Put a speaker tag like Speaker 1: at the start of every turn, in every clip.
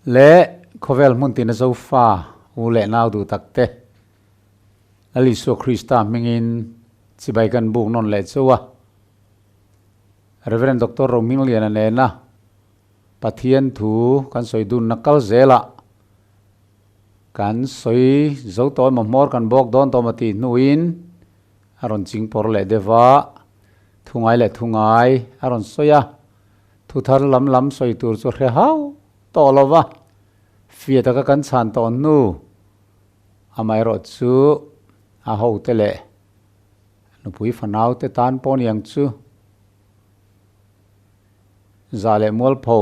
Speaker 1: Le khawvel hmun tina Zofa u leh nau duh tak te Lal Isua Krista hmingin chibai kan buk nawn leh chauh a. Rev. Doctor Rohmingliana nena Pathian thu kan sawi dunna kal zelah kan sawi zo tawh emaw hmawr kan bawk dawn tawh emaw tih hnuin a rawn ching pawr leh deuh a, thu ngai leh thu ngai a rawn sawi a, thu thar lam lam sawi tur chu hre hau tawh lo va, fiah taka kan chhan tawh hnu amaherawh chu a hote leh nupui fanau te tan pawh niang chu Zah leh mualpho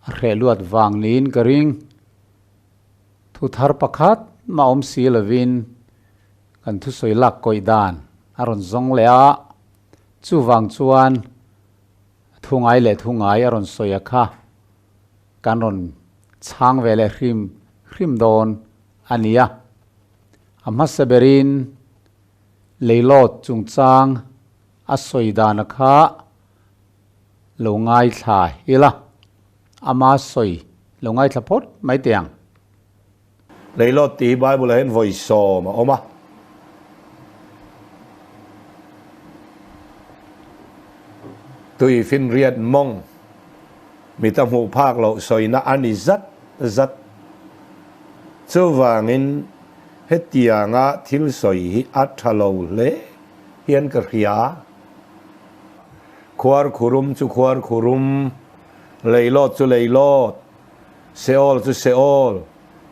Speaker 1: a hreh luat vang niin ka ring. Thu thar pakhat mah awm si lovin kan thusawi lak kawih dan a rawn zawng leh a, chuvang chuan thu ngai leh thu ngai a rawn sawi a kha kan rawn chhang ve leh hrim hrim dawn a ni a. A hmasa berin leilawt chungchang A sawi dana kha lo ngaithla ila, ama sawi lo ngaithla phawt mai teh ang.
Speaker 2: Leilawt tih hi Bible ah hian vawi sawm a awm a. Tui finriat mawng mit a hmuh phak loh sawina a ni zat zat. Chuvangin hetianga thil sawi hi a tha lo hle. Hian ka hria. Khuar khurum chu khuar khurum, leilawt chu leilawt, Seol chu Seol,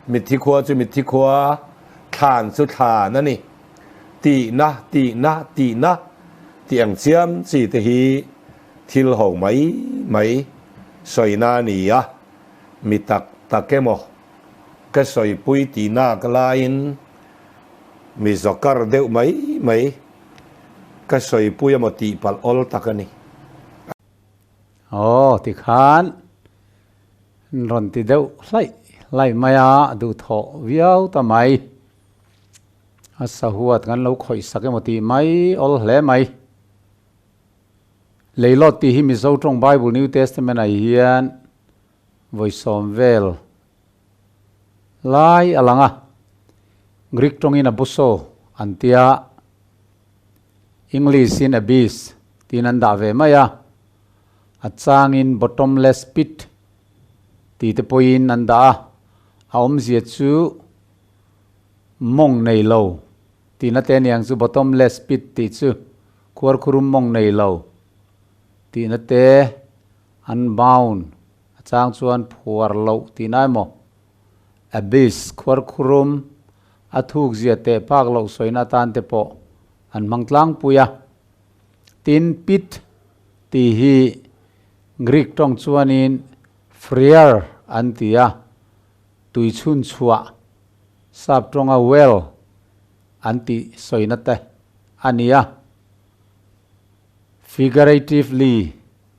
Speaker 2: mitthi khua chu mitthi khua, thlan chu thlan a ni. Tihna, tihna, tihna tih ang chiam chi te hi thil ho mai mai sawina a ni a, mi tak tak emaw ka sawipui tihna ka laiin Mi zawkar deuh mai mai ka sawipui emaw tih palh awl tak a ni.
Speaker 1: Aw tikhan rawn ti deuh hlaih hlaih mai a, duhthawh viau ta mai. A sahuat kan lo khawih sak emaw tih mai awl hle mai. Leilawt tih hi Mizo tawng Bible New Testament ah hian vawi sawm vel Lai a lang a, Greek tawngin abuso an tia, English-in abyss tiin an dah ve mai a, a changin bottomless pit ti te pawhin an dah a, a awmzia chu mawng nei lo tihna te aniang chu bottomless pit tih chu khuarkhurum mawng nei lo tihna te unbound A chang chuan phuar loh tih nai maw? Abyss, khuarkhurum, a thuk zia teh phak loh sawina atan te pawh an hmang tlangpui a. Tin, pit tih hi Greek tawng chuanin phreer an ti a, tui chhun chhuah, sap tawnga well an tih sawina te a ni a. Figuratively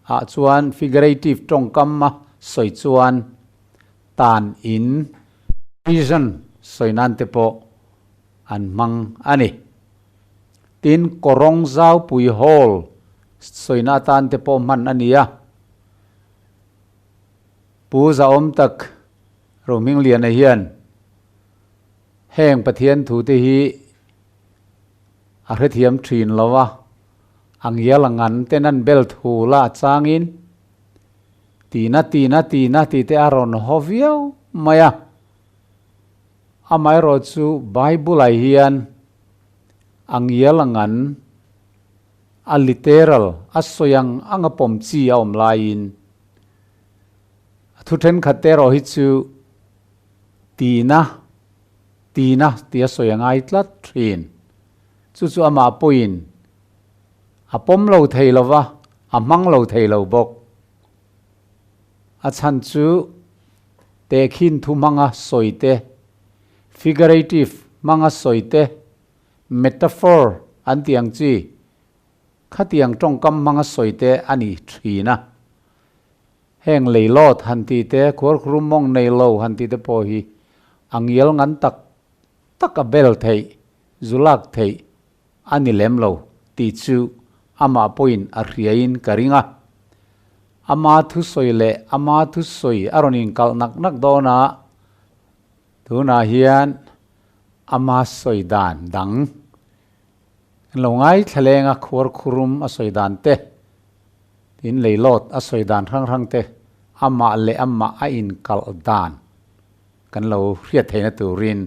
Speaker 1: ah chuan figurative tawngkam a sawi chuan tan in prison sawi nan te pawh an hmang a ni. Tin, kawrawng zaupui hall sawina atan te pawh hman a ni a. Pu Zahawm tak Rohmingliana hian heng Pathian thu te hi A hrethiam thin lo a, a ngial a ngan ten an bel thu la a changin tina tina tina tih te a rawn haw viau mai a. Amaherawh chu Bible ah hian a ngial a ngan a literal a sawi ang ang a pawm chi a awm laiin a thu thenkhat te erawh hi chu tina Tina tia sawi a ngai tlat thin. Chu chu amah pawhin a pawm lo thei lo va, a hmang lo thei lo bawk. A chhan chu tehkhin thu hmanga sawi te, figurative hmanga sawi te, metaphor an tih ang chi, khatiang tawngkam hmanga sawi te a ni thin a. Heng leilawt han tih te, khuarkhurum mawng nei lo han tih te pawh hi a ngial ngan tak tak a bel theih, zu lak theih a ni lem lo tih chu amah pawhin a hriain ka ring a. Ama thusawi leh ama thusawi a rawn inkalh nak nak dawn a, tunah hian ama sawi dan dang kan lo ngaithla leng a, khuar khurum a sawi dan te, tin leilawt a sawi dan hrang hrang te, amah leh amah a inkalh dan kan lo hriat theihna turin.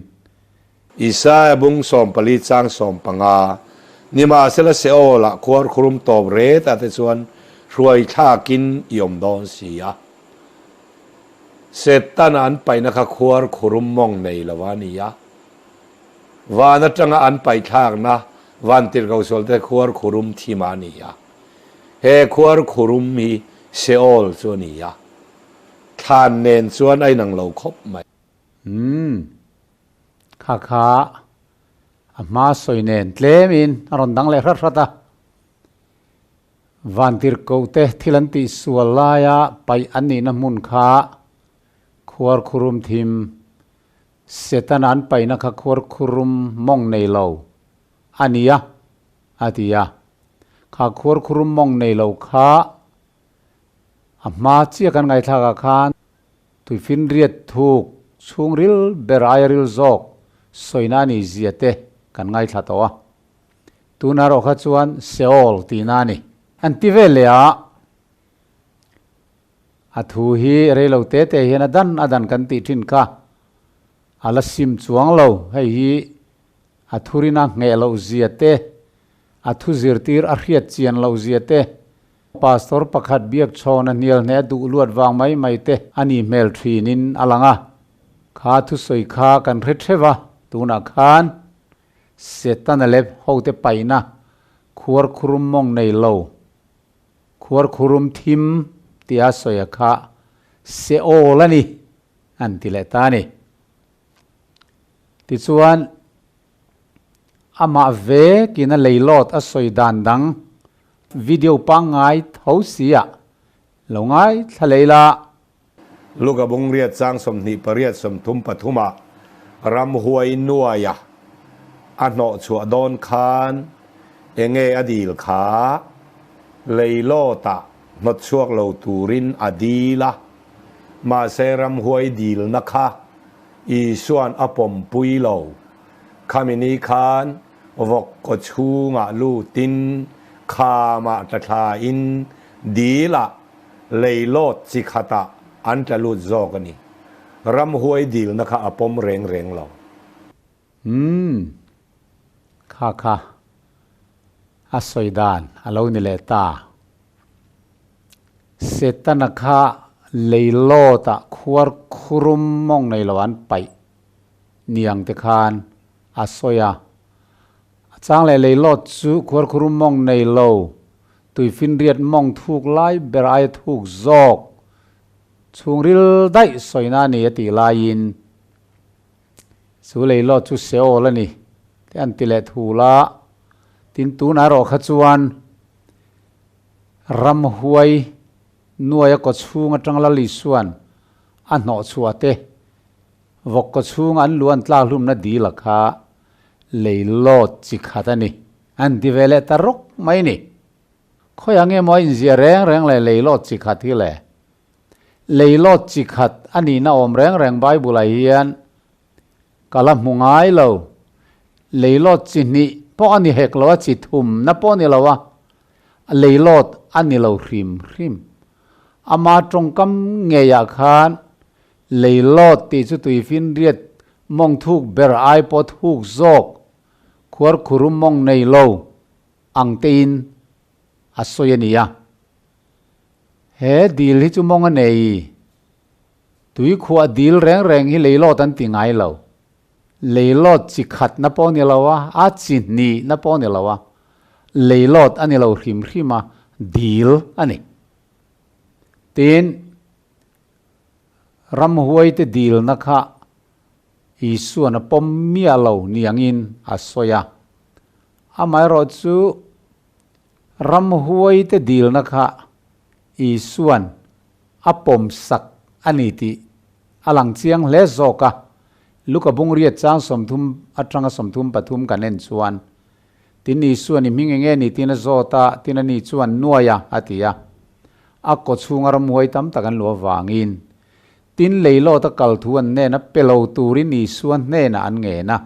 Speaker 2: Isaiah bung 14 chang 15, Nimahsela Seol-ah khuar khurum tawp ret ah te chuan hruai thlakin i awm dawn si a. Setana an paihna kha khuar khurum mawng nei lo a ni a. Van atanga an paih thlakna van tirhkohsual te khuar khurum thim a ni a. He khuar khurum hi Seol chu a ni a. Thlan nen chuan a inang lo khawp mai.
Speaker 1: Umm. Kha kha a hma sawi nen tlemin a rawn dang leh hrat hrat a. Vantirhkoh te thil an tih sual laia paih an nihna hmun kha khuar khurum thim, Setana an paihna kha khuar khurum mawng nei lo a ni a, a ti a. Kha khuar khurum mawng nei lo kha a hma chiah kan ngaihthlakah khan Tuifinriat thuk chhungril ber aia ril zawk sawina a nih zia te kan ngaithla tawh a. Tuna erawh kha chuan Seol tihna a ni. An ti ve leh a, a thu hi reilo te te hian a dan a dan kan tih thin kha a la sim chuang lo. Hei hi a thurina ngheh loh zia te, a thu zirtir a hriat chian loh zia te, Pastor pakhat biak chhawn a hnial hneh a duh luat vang mai mai te a nih hmel thinin a lang a. Kha thusawi kha kan hre theuh a, tunah khan Setana leh hote paihna khuar khurum mawng nei lo, khuar khurum thim tia sawi a kha Seol a ni an ti leh ta a ni. Tichuan, amah vekin a leilawt a sawi dan dang video pangngai tho sia lo ngaithla lei la.
Speaker 2: Luka bungriat chang 28 33 ah ramhuai nuaia a hnawh chhuah dawn khan enge a dil kha leilawtah hnawt chhuak lo turin a dil a, mahse ramhuai dilna kha Isua'n a pawmpui lo. Khami ni khan vawk kaw chhungah lutin khamah tla thlain dilah leilawt chi khatah an tla lut zawk a ni. Ramhuai dilna kha a pawm reng reng lo.
Speaker 1: Umm. Kha kha. A sawi dan a lo ni leh ta. Setana kha leilawtah khuar khurum mawng nei lo an paih niang te khan a sawi a. A chang leh leilawt chu khuar khurum mawng nei lo, tuifinriat mawng thuk lai ber aia thuk zawk chhungril daih sawina a ni a tih laiin chu leilawt chu Seol a ni te an ti leh thul a. Tin tunah erawh kha chuan Ramhuai nuaia kaw chhung atang Lal Isua'n a hnawh chhuah te, vawk kaw chhung an lu an tlak hlumna dil a kha leilawt chi khat a ni. An ti ve leh ta rawk mai ni. Khawiah nge maw a inziah reng reng le leilawt chi khat hi le? Leilawt chi khat a nihna awm reng reng Bible-ah hian ka la hmu ngai lo. Leilawt chi hnih pawh a ni hek lo a, chi thumna pawh a ni lo a, leilawt a ni lo hrim hrim. Ama tawngkam ngeiah khan leilawt tih chu tuifinriat mawng thuk ber ai pawh thuk zawk, khuar khurum mawng nei lo ang tein a sawi a ni a. He dil hi chu mawng a nei. Tui khuah dil reng reng hi leilawt an ti ngai lo. Leilawt chi khat na pawh ni lo a, a chi hnih na pawh ni lo a, leilawt a ni lo hrim hrim a, dil a ni. Tin, ramhuai te dilna kha Isuan a pawm miah lo niangin a sawi a. Amaherawhchu, ramhuai te dilna kha Isuan a pawm sak a ni tih a lang chiang hle zawk a, Luka bungriat chang 30 atanga 33 kan en chuan, Tin Isuan i hming eng nge ni tiin a zawt a, tin ani chuan Nuaia a ti a. A kawchhunga ramhuai tam tak an luh avangin tin leilawta kal thu an hnena pe lo turin Isua hnenah an ngen a.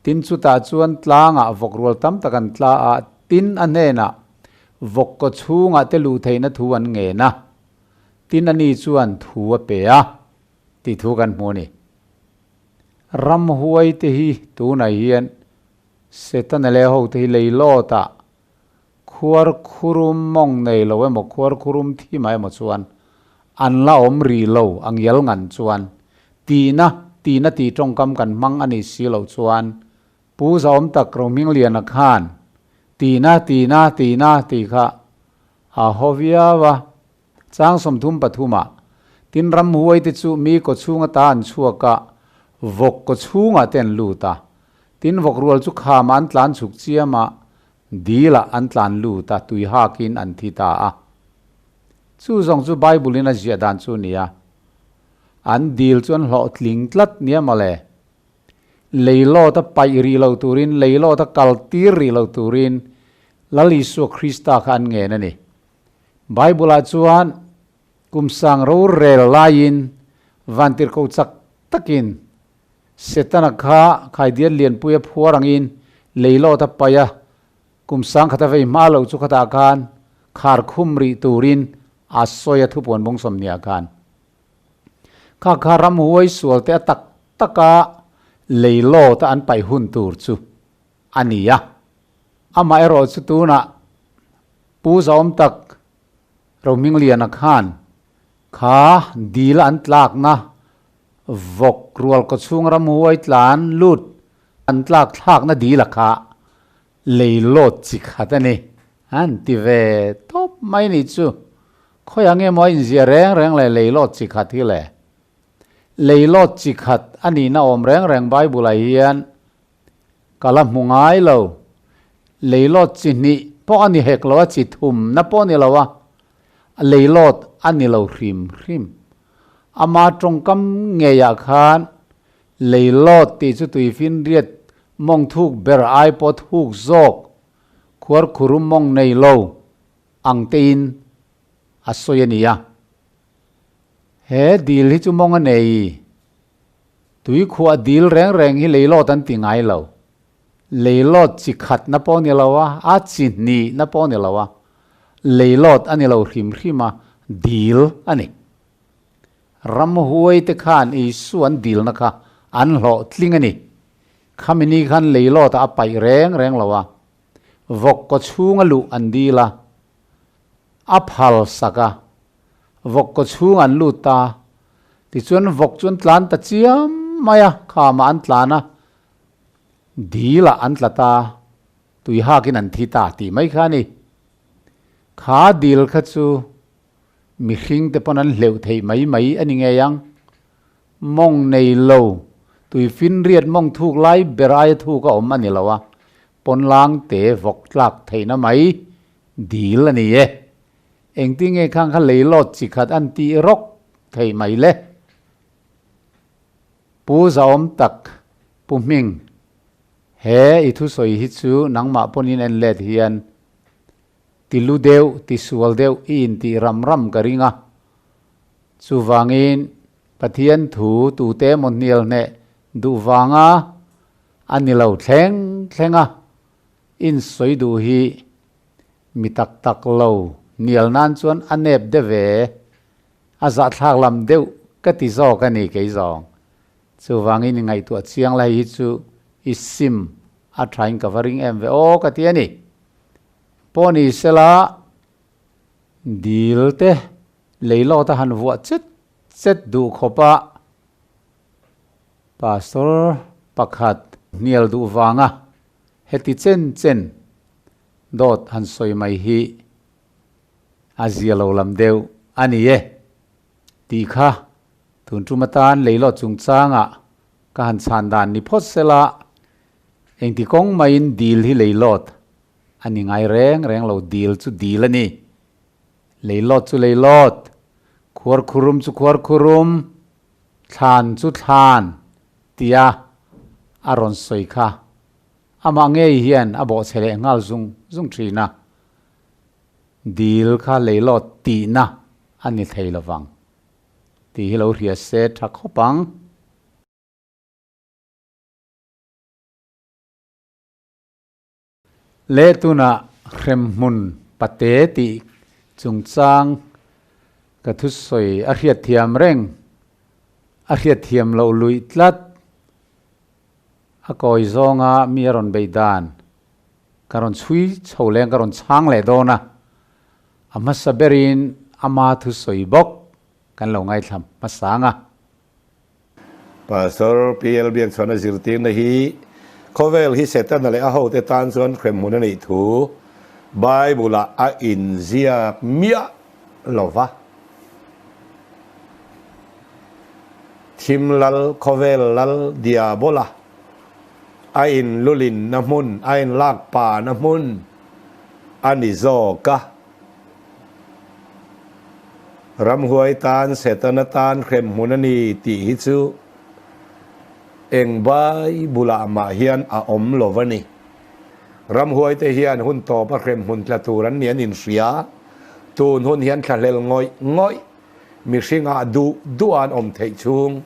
Speaker 1: Tin chutah chuan tlangah vawk rual tam tak an tla a, tin a hnenah vawk kawchhungah te luh theihna thu an ngen a. Tin ani chuan thu a pe a tih thu kan hmu a ni. Ramhuai te hi tunah hian Setana leh hote hi leilawtah Khuar khurum mawng nei lo emaw khuar khurum thi mah emaw chuan an la awm rih lo a ngial ngan chuan tihna tihna tih tawngkam kan hmang a nih si loh chuan Pu Zaawm tak Rohmingliana khan tihna tihna tihna tih kha a haw viau a. Chang 33 ah tin ramhuai te chu mi kaw chhung ata an chhuak a, vawk kaw chhungah te an lut a. Tin vawk rual chu khamah an tlan chhuk chiam a, dil ah an tlan lut a, tui hakin an thi ta a. Chu zawng chu Bible in a ziah dan chu a ni a. An dil chu an hlawhtling tlat nia mawle. Leilawt a paih rih lo turin, leilawt a kal tir rih lo turin Lal Isua Krista kha an ngen a ni. Bible-ah chuan kum sang rorel laiin vantirhkoh chak takin Setana kha khaidiat lianpuia phuar angin leilawt a paih a, kum sang khata vei hma loh chu khatah khan khar khum rih turin a sawi a thupuan bawng sawmhniah khan. Kha kha ramhuai sualte a tak taka leilawt a an paih hun tur chu a ni a. Amaherawh chu tunah Pu Zaawm tak Rohmingliana khan kha dil an tlakna vawk rual kawchhung ramhuai tlan lut an tlak thlakna dil a kha leilawt chi khat a ni an ti ve tawp mai ni chu. Khawiah nge maw a inziah reng reng le leilawt chi khat hi le? Leilawt chi khat a nihna awm reng reng Bible-ah hian Ka la hmu ngai lo. Leilawt chi hnih pawh a ni hek lo a, chi thumna pawh a ni lo a, leilawt a ni lo hrim hrim. Ama tawngkam ngeiah khan leilawt tih chu tuifinriat mawng thuk ber ai pawh thuk zawk, khuarkhurum mawng nei lo ang tein a sawi a ni a. He dil hi chu mawng a nei. Tuikhuah dil reng reng hi leilawt an ti ngai lo. Leilawt chi khatna pawh a ni lo a, a chi hnihna pawh a ni lo a, leilawt a ni lo hrim hrim a, dil a ni. Ramhuai te khan Isua an dilna kha an hlawhtling a ni. Khami ni khan leilawt ah a paih reng reng lo a, vawk kaw chhunga luh an dil a, a phal sak a, vawk kaw chhung an lut ta. Tichuan vawk chu an tlan ta chiam mai a, khamah an tlan a, dilah an tla ta, tui hakin an thi ta tih mai kha a ni. Kha dil kha chu mihring te pawn an hleuh theih mai mai a ni ngei ang. Mawng nei lo, tui finriat mawng thuk lai ber aia thuk a awm a ni lo a, pawnlang te vawk tlak theihna mai dil a ni e. Engtin nge khang kha leilawt chi khat an tih rawk thei mai le? Pu Zaawm tak Pu Hming, he i thusawi hi chu nangmah pawnin en let hian ti lu deuh, ti sual deuh i intih ram ram ka ring a. Chuvangin Pathian thu tute emaw hnial hneh duh vanga a ni lo thleng thleng a, insawi duh hi Mi tak tak lo nial nan chuan a nep deuh ve, a zahthlak lam deuh ka ti zawk a ni kei zawng. Chuvangin i ngaihtuah chiang lai hi chu i sim a thain ka va ring em ve aw ka ti a ni. Pawh ni sela dil te leilawt a han vuah chet chet duh khawp a, Pastor pakhat hnial duh vanga heti chen chen Dawt han sawi mai hi a zia lo lam deuh a ni e tih kha tun tum atan leilawt chungchangah ka han chhan dan ni phawt sela engti kawng maiin dil hi leilawt a ni ngai reng reng lo, dil chu dil a ni, leilawt chu leilawt, khuarkhurum chu khuarkhurum, thlan chu thlan tia a rawn sawi kha. Amah ngei hian a bawhchhe leh nghal zung zung thin a. Dil kha leilawt tihna a ni thei lovang tih hi lo hria se tha khawp ang. Leh tunah hremhmun pate tih chungchang ka thusawi a hriatthiam reng, a hriatthiam loh luih tlat. A kawi zawnga mi a rawn beih dan ka rawn chhui chho leng ka rawn chhang leh dawn a, a hmasa berin ama thusawi bawk kan lo ngaithla hmasa ang a.
Speaker 2: Pastor PL Biakchhuana zirtirna hi khawvel hi Setana leh a hote tan chuan hremhmun a nih thu Bible-ah a inziak miah lo va. Thim lal, khawvel lal Diabola a inlulinna hmun, a inlakpana hmun a ni zawk a. Ramhuai tan Setana tan hremhmun a ni tih hi chu eng Bible-ah mah hian a awm lo a ni. Ramhuaite hian hun tawpa hremhmun tla tur an ni an inhria. Tun hun hian thlahlel ngawih ngawih mihringah duh duh an awm theih chhung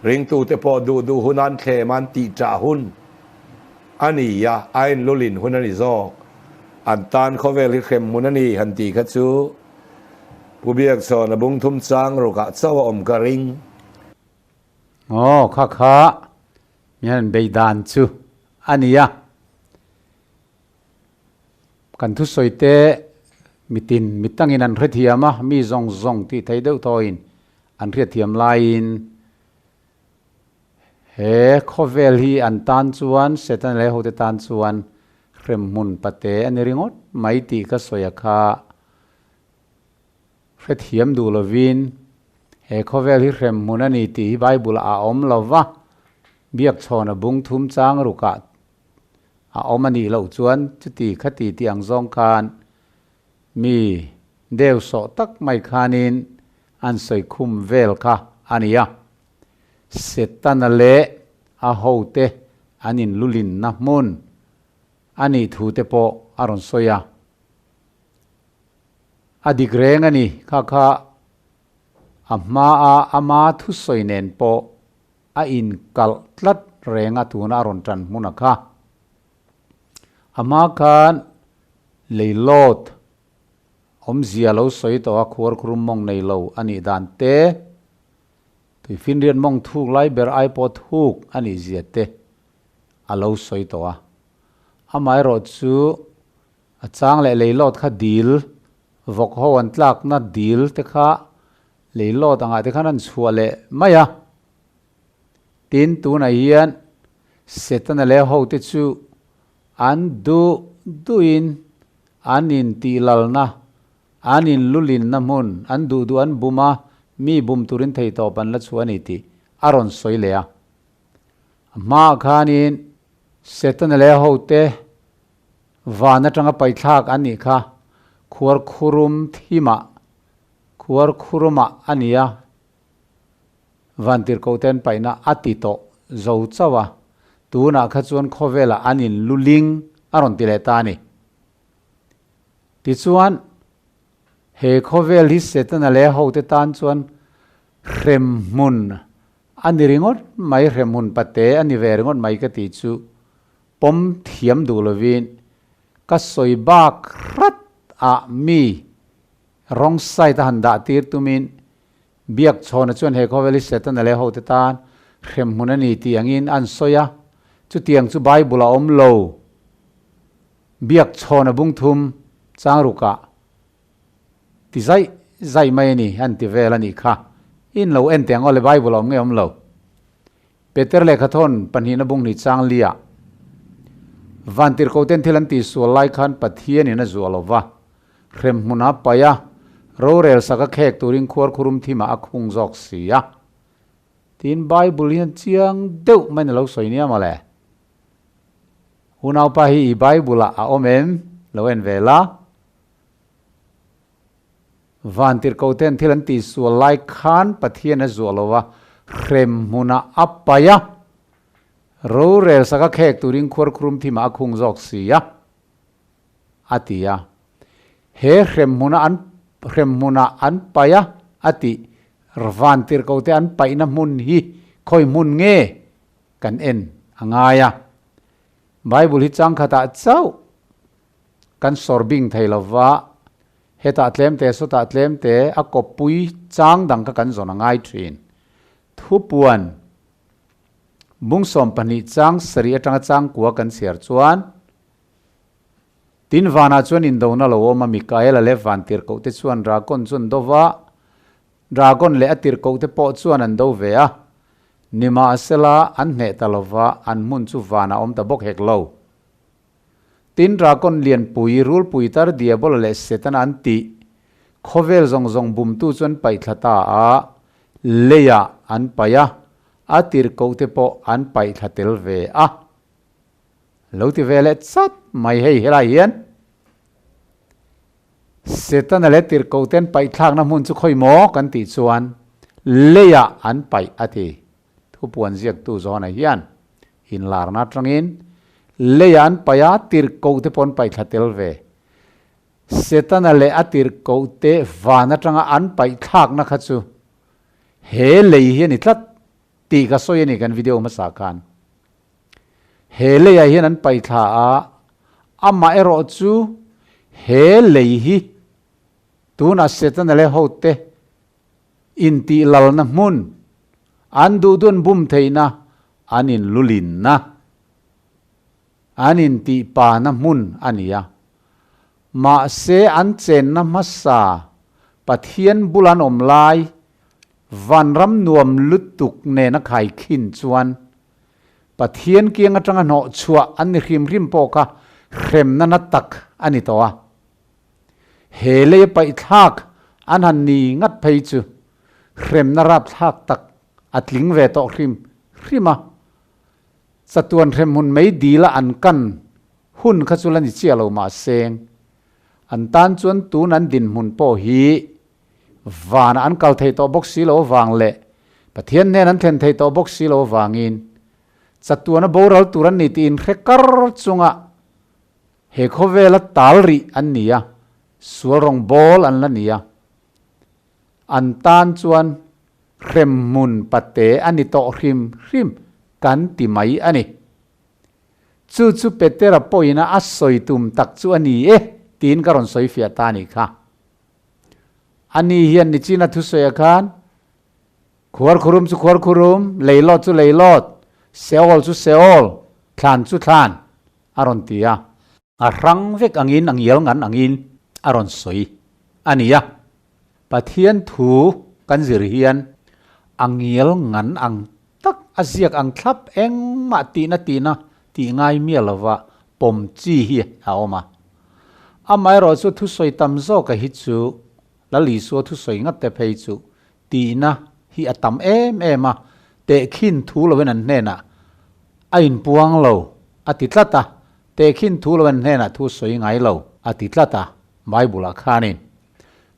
Speaker 2: ringtute pawh duh duh hun an thlem an tih ṭah hun a ni a, a inlulin hun a ni zawk. An tan khawvel hi hremhmun a ni han tih kha chu Pu Biakchhawn a bung thum chang rukah chauh a awm ka ring.
Speaker 1: Aw, kha kha mi han bei dan chu a ni a. Kan thusawi te mitin mitangin an hrethiam a, mi zawng zawng tih thei deuh thawin an hriatthiam laiin He khawvel hi an tan chuan, Setana leh hote tan chuan hremhmun pate a ni ringawt mai tih ka sawi a kha hrethiam duh lovin he khawvel hi hremhmun a ni tih hi Bible ah a awm lo va, biakchhawn a bung thum chang rukah a awm a nih loh chuan chuti khati tih ang zawng khan mi deu sawh tak mai khanin an sawi khum vel kha a ni a. Setana leh a hote an inlulinna hmun a nih thu te pawh a rawn sawi a. A dik reng a ni, kha kha a hmaa ama thusawi nen pawh a inkalh tlat reng a tuna a rawn tan hmun a kha. A hma khan leilawt awmzia lo sawi tawh a khuarkhurum mawng nei lo a nih dan te, Tuifinriat mawng thuk lai ber ai pawh thuk a nih zia te a lo sawi tawh a. Amaherawh chu a chang leh leilawt kha dil, vawk ho an tlakna dil te kha leilawt angah te khan an chhuah leh mai a. Tin, tunah hian Setana leh ho te chu an duh duhin an intihlalna An in lulinna hmun, an duh duh an bum a, mi bum turin theitawp an la chhuah a ni tih a rawn sawi leh a. A hmaah khanin Setana leh a hote van atanga paithlak an nih kha khuarkhurum thimah, khuarkhurumah a ni a, Vantirhkohte an paihna a ti tawh zo chauh a, tunah kha chuan khawvelah an in luling a rawn ti leh ta a ni. Tichuan, he khawvel hi Setana leh a hote tan chuan hremhmun a ni ringawt mai, hremhmun pate a ni ve ringawt mai ka tih chu pawm thiam duh lovin ka sawi bak hrat ah mi wrong side a han dah tir tumin Biakchhawna chuan he khawvel hi Setana leh a hote tan hremhmun a ni tih angin an sawi a, chutiang chu Bible a awm lo. Biakchhawna bung thum chang rukah ti zaih zaih mai a ni an ti vel a nih kha. In lo en teh ang aw le Bible a awm nge awm lo. Peter lehkhathawn pahnihna bung hnih chang liah Vantirhkoten thil an tihsual lai khan Pathianin a zuah lo va, hremhmun a paih a, rorel sak a khek turin khuarkhurum thimah a khung zawk si a. Tiin Bible hian chiang deuh maiin a lo sawi nia mawle. Unaupa hi i Bible ah a awm em? Lo en ve la. Vantirhkoten thil an tihsual lai khan Pathian a zuah lo a, hrem hmunah a paih a, rorel sak a khek turin khuarkhurum thimah a khung zawk si a, a ti a. He hremhmuna an hremhmuna an paih a a tih Rvantirhkote an paihna hmun hi khawi hmun nge kan en a ngai a. Bible hi changkhatah chauh kan sawr bing thei lo va, hetah tlem te sawtah tlem te a kawppui chang dang kha kan zawn a ngai thin. Thupuan bung 12 chang sarih atanga chang kua kan chhiar chuan Tin vanah chuan indona lo awm a, Mikaela leh van tirhkohte chuan Dragon chu an do va, Dragon leh a tirhkohte pawh chuan an do ve a. Nimahsela, an hneh ta lo va, an hmun chu vanah awm ta bawk hek lo. Tin Dragon lianpui, rulpui tar Diabola leh Setana an tih, khawvel zawng zawng bumtu chu an paih thla ta a, leiah an paih a, a tirhkohte pawh an paih thla tel ve a. Lo ti ve leh chat mai hei helai hian Setana leh tirhkohte an paih thlakna hmun chu khawi maw kan tih chuan leiah an paih a ti. Thupuan ziaktu Johana hian inlarna atangin leiah an paih a, tirhkohte pawh an paih thla tel ve. Setana leh a tirhkohte van atanga an paih thlakna kha chu he lei hi a ni tlat tih ka sawi a ni kan video hmasa khan. He leiah hian an paih thla a, amah erawh chu he lei hi tunah Setana leh hote intih lalna hmun, an duh dun bum theihna, an inlulinna, an intih pana hmun a ni a. Mahse an chenna hmasa Pathian bula an awm lai vanram nuam lutuk nena khaikhin chuan Pathian kiang atanga hnawh chhuah an ni hrim hrim pawh kha hremna na tak a ni tawh a. He lei a paihthlak an han ni ngat phei chu hremna rapthlak tak a tling ve tawh hrim hrim a. Chatuan hremhmun mei dila an kan hun kha chu la ni chiah lo mahseng an tan chuan tun an dinhmun pawh hi Vanah an kal thei tawh bawk si lo avang leh Pathian hnen an thlen thei tawh bawk si lo avangin chatuana boral tur an ni tih inhre kar chunga he khawvela tal rih an ni a, sual rawng bawl an la ni a. An tan chuan hremhmun pate a ni tawh hrim hrim kan ti mai a ni. Chu chu Petera pawhin a sawi tum tak chu a ni e tiin ka rawn sawi fiah ta a nih kha. Ani hian nichina thusawiah khan, Khuarkhurum chu khuarkhurum, leilawt chu leilawt, Seol chu Seol, thlan chu thlan, a rawn ti a. A hrang vek angin, a ngial ngan angin a rawn sawi a ni a. Pathian thu kan zir hian a ngial ngan ang tak, a ziak ang thlap engmah tihna tihna tih ngai miah lova pawm chi hi a awm a. Amaherawh chu thusawi tam zawka hi chu Lal Isua thusawi ngat te phei chu tihna hi a tam em em a, tehkhin thu loin an hnenah a inpuang lo a ti tlat a, tehkhin thu loin an hnenah thu sawi ngai lo a ti tlat a, Bible-ah khanin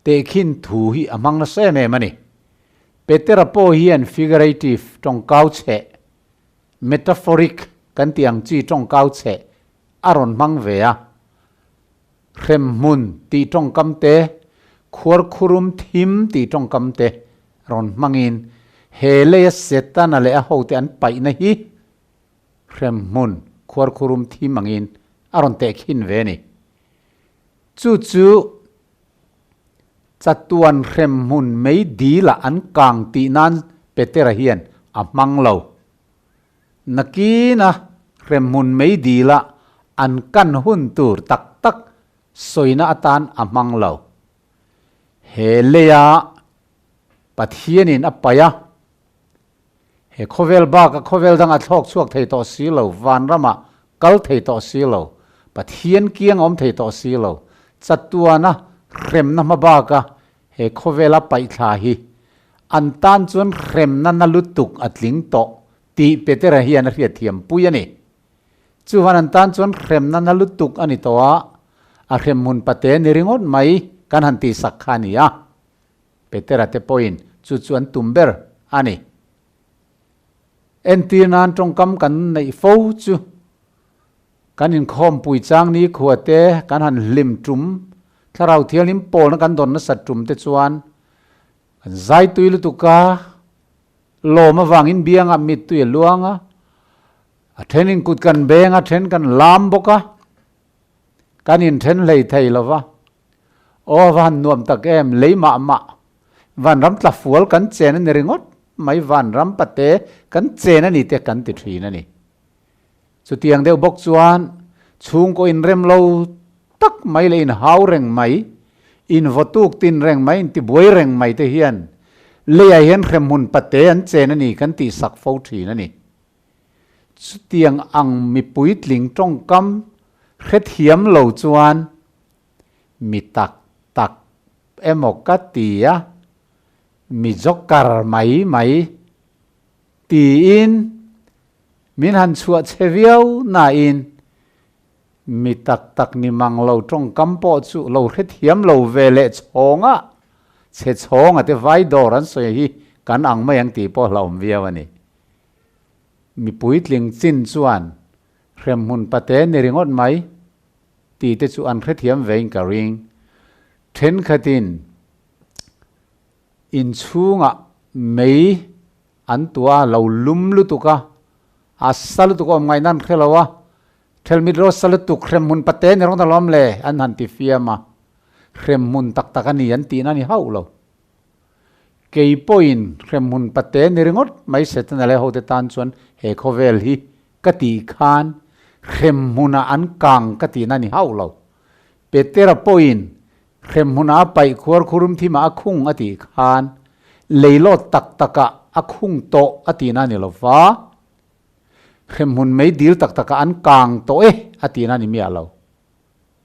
Speaker 1: tehkhin thu hi a hmang nasa em em a ni. Petera pawh hian figurative tawngkau chheh, metaphoric kan tih ang chi tawngkau chheh a rawn hmang ve a. Hremhmun tih tawngkam te, khuarkhurum thim tih tawngkam te rawn hmangin he leia Setana leh a hote an paihna hi hremhmun khuarkhurum thim angin a rawn tehkhin ve a ni. Chu chu chatuan hremhmun mei dilah an kang tih nan Petera hian a hmang lo. Nakina hremhmun mei dila an kan hun tur tak tak sawina atan a hmang lo. He leia Pathianin a paih a, he khawvel baka khawvel danga thlawk chhuak thei tawh si lo, vanramah kal thei tawh si lo, Pathian kiang awm thei tawh si lo, chatuana hremna hma baka He khawvela paihthla hi an tan chuan hremna na lutuk a tling tawh tih Petera hian a hriatthiam pui a ni. Chuvan an tan chuan hremna na lutuk a ni tawh a, a hremhmun pate ni ringawt mai kan han tihsak kha a ni a. Petera te pawhin chu chu an tum ber a ni. Entir nan tawngkam kan neih fo chu kan inkhawmpui chang ni khua te kan han hlim tum Thlarau Thianghlim pawlna kan dawn nasat tum te chuan kan zai tui lutuk a, lawm avangin biangah mittui a luang a, a thenin kut kan beng a, then kan lam bawk a, kan inthen hlei thei lo va. Aw va han nuam tak em, lei mah mah vanram tla fual kan chen a ni ringawt mai, vanram pate kan chen a ni te kan ti thin a ni. Chutiang deuh bawk chuan chhungkaw inrem lo tak mai leh inhau reng mai, invawtuk tin reng mai, intibuai reng mai te hian leiah hian hremhmun pate an chen a ni kan tihsak fo thin a ni. Chutiang ang mipui tling tawngkam hrethiam lo chuan mi tak tak emaw ka ti a, mi joker mai mai tiin Min han chhuah che viau nain mi tak tak ni mang lo tawngkam pawh chu lo hrethiam lo ve leh chhawnga chhe chhawnga te vai dawr an sawi hi kan ang mai ang tih pawh hlauhawm viau a ni. Mi puitling chin chuan hremhmun pate ni ringawt mai tih te chu an hrethiam vein ka ring. Thenkhatin inchhungah mei An tua lo lum lutuk a, a sa lutuk a awm ngaihna an hre lo a, Thelmit ro sa lutuk hremhmun pate ni rawng ta lawm le an han ti fiam a, hremhmun tak tak a ni an tihna a ni hauh lo. Kei pawhin hremhmun pate ni ringawt mai Setana leh hote tan chuan he khawvel hi ka tih khan hremhmunah an kang ka tihna a ni hauh lo. Petera pawhin Hremhmunah a paih khuar khurum thimah a khung a tih khan leilawt tak takah a khung tawh a tihna a ni lo va, hremhmun mei dil tak takah an kang tawh e a tihna a ni miah lo.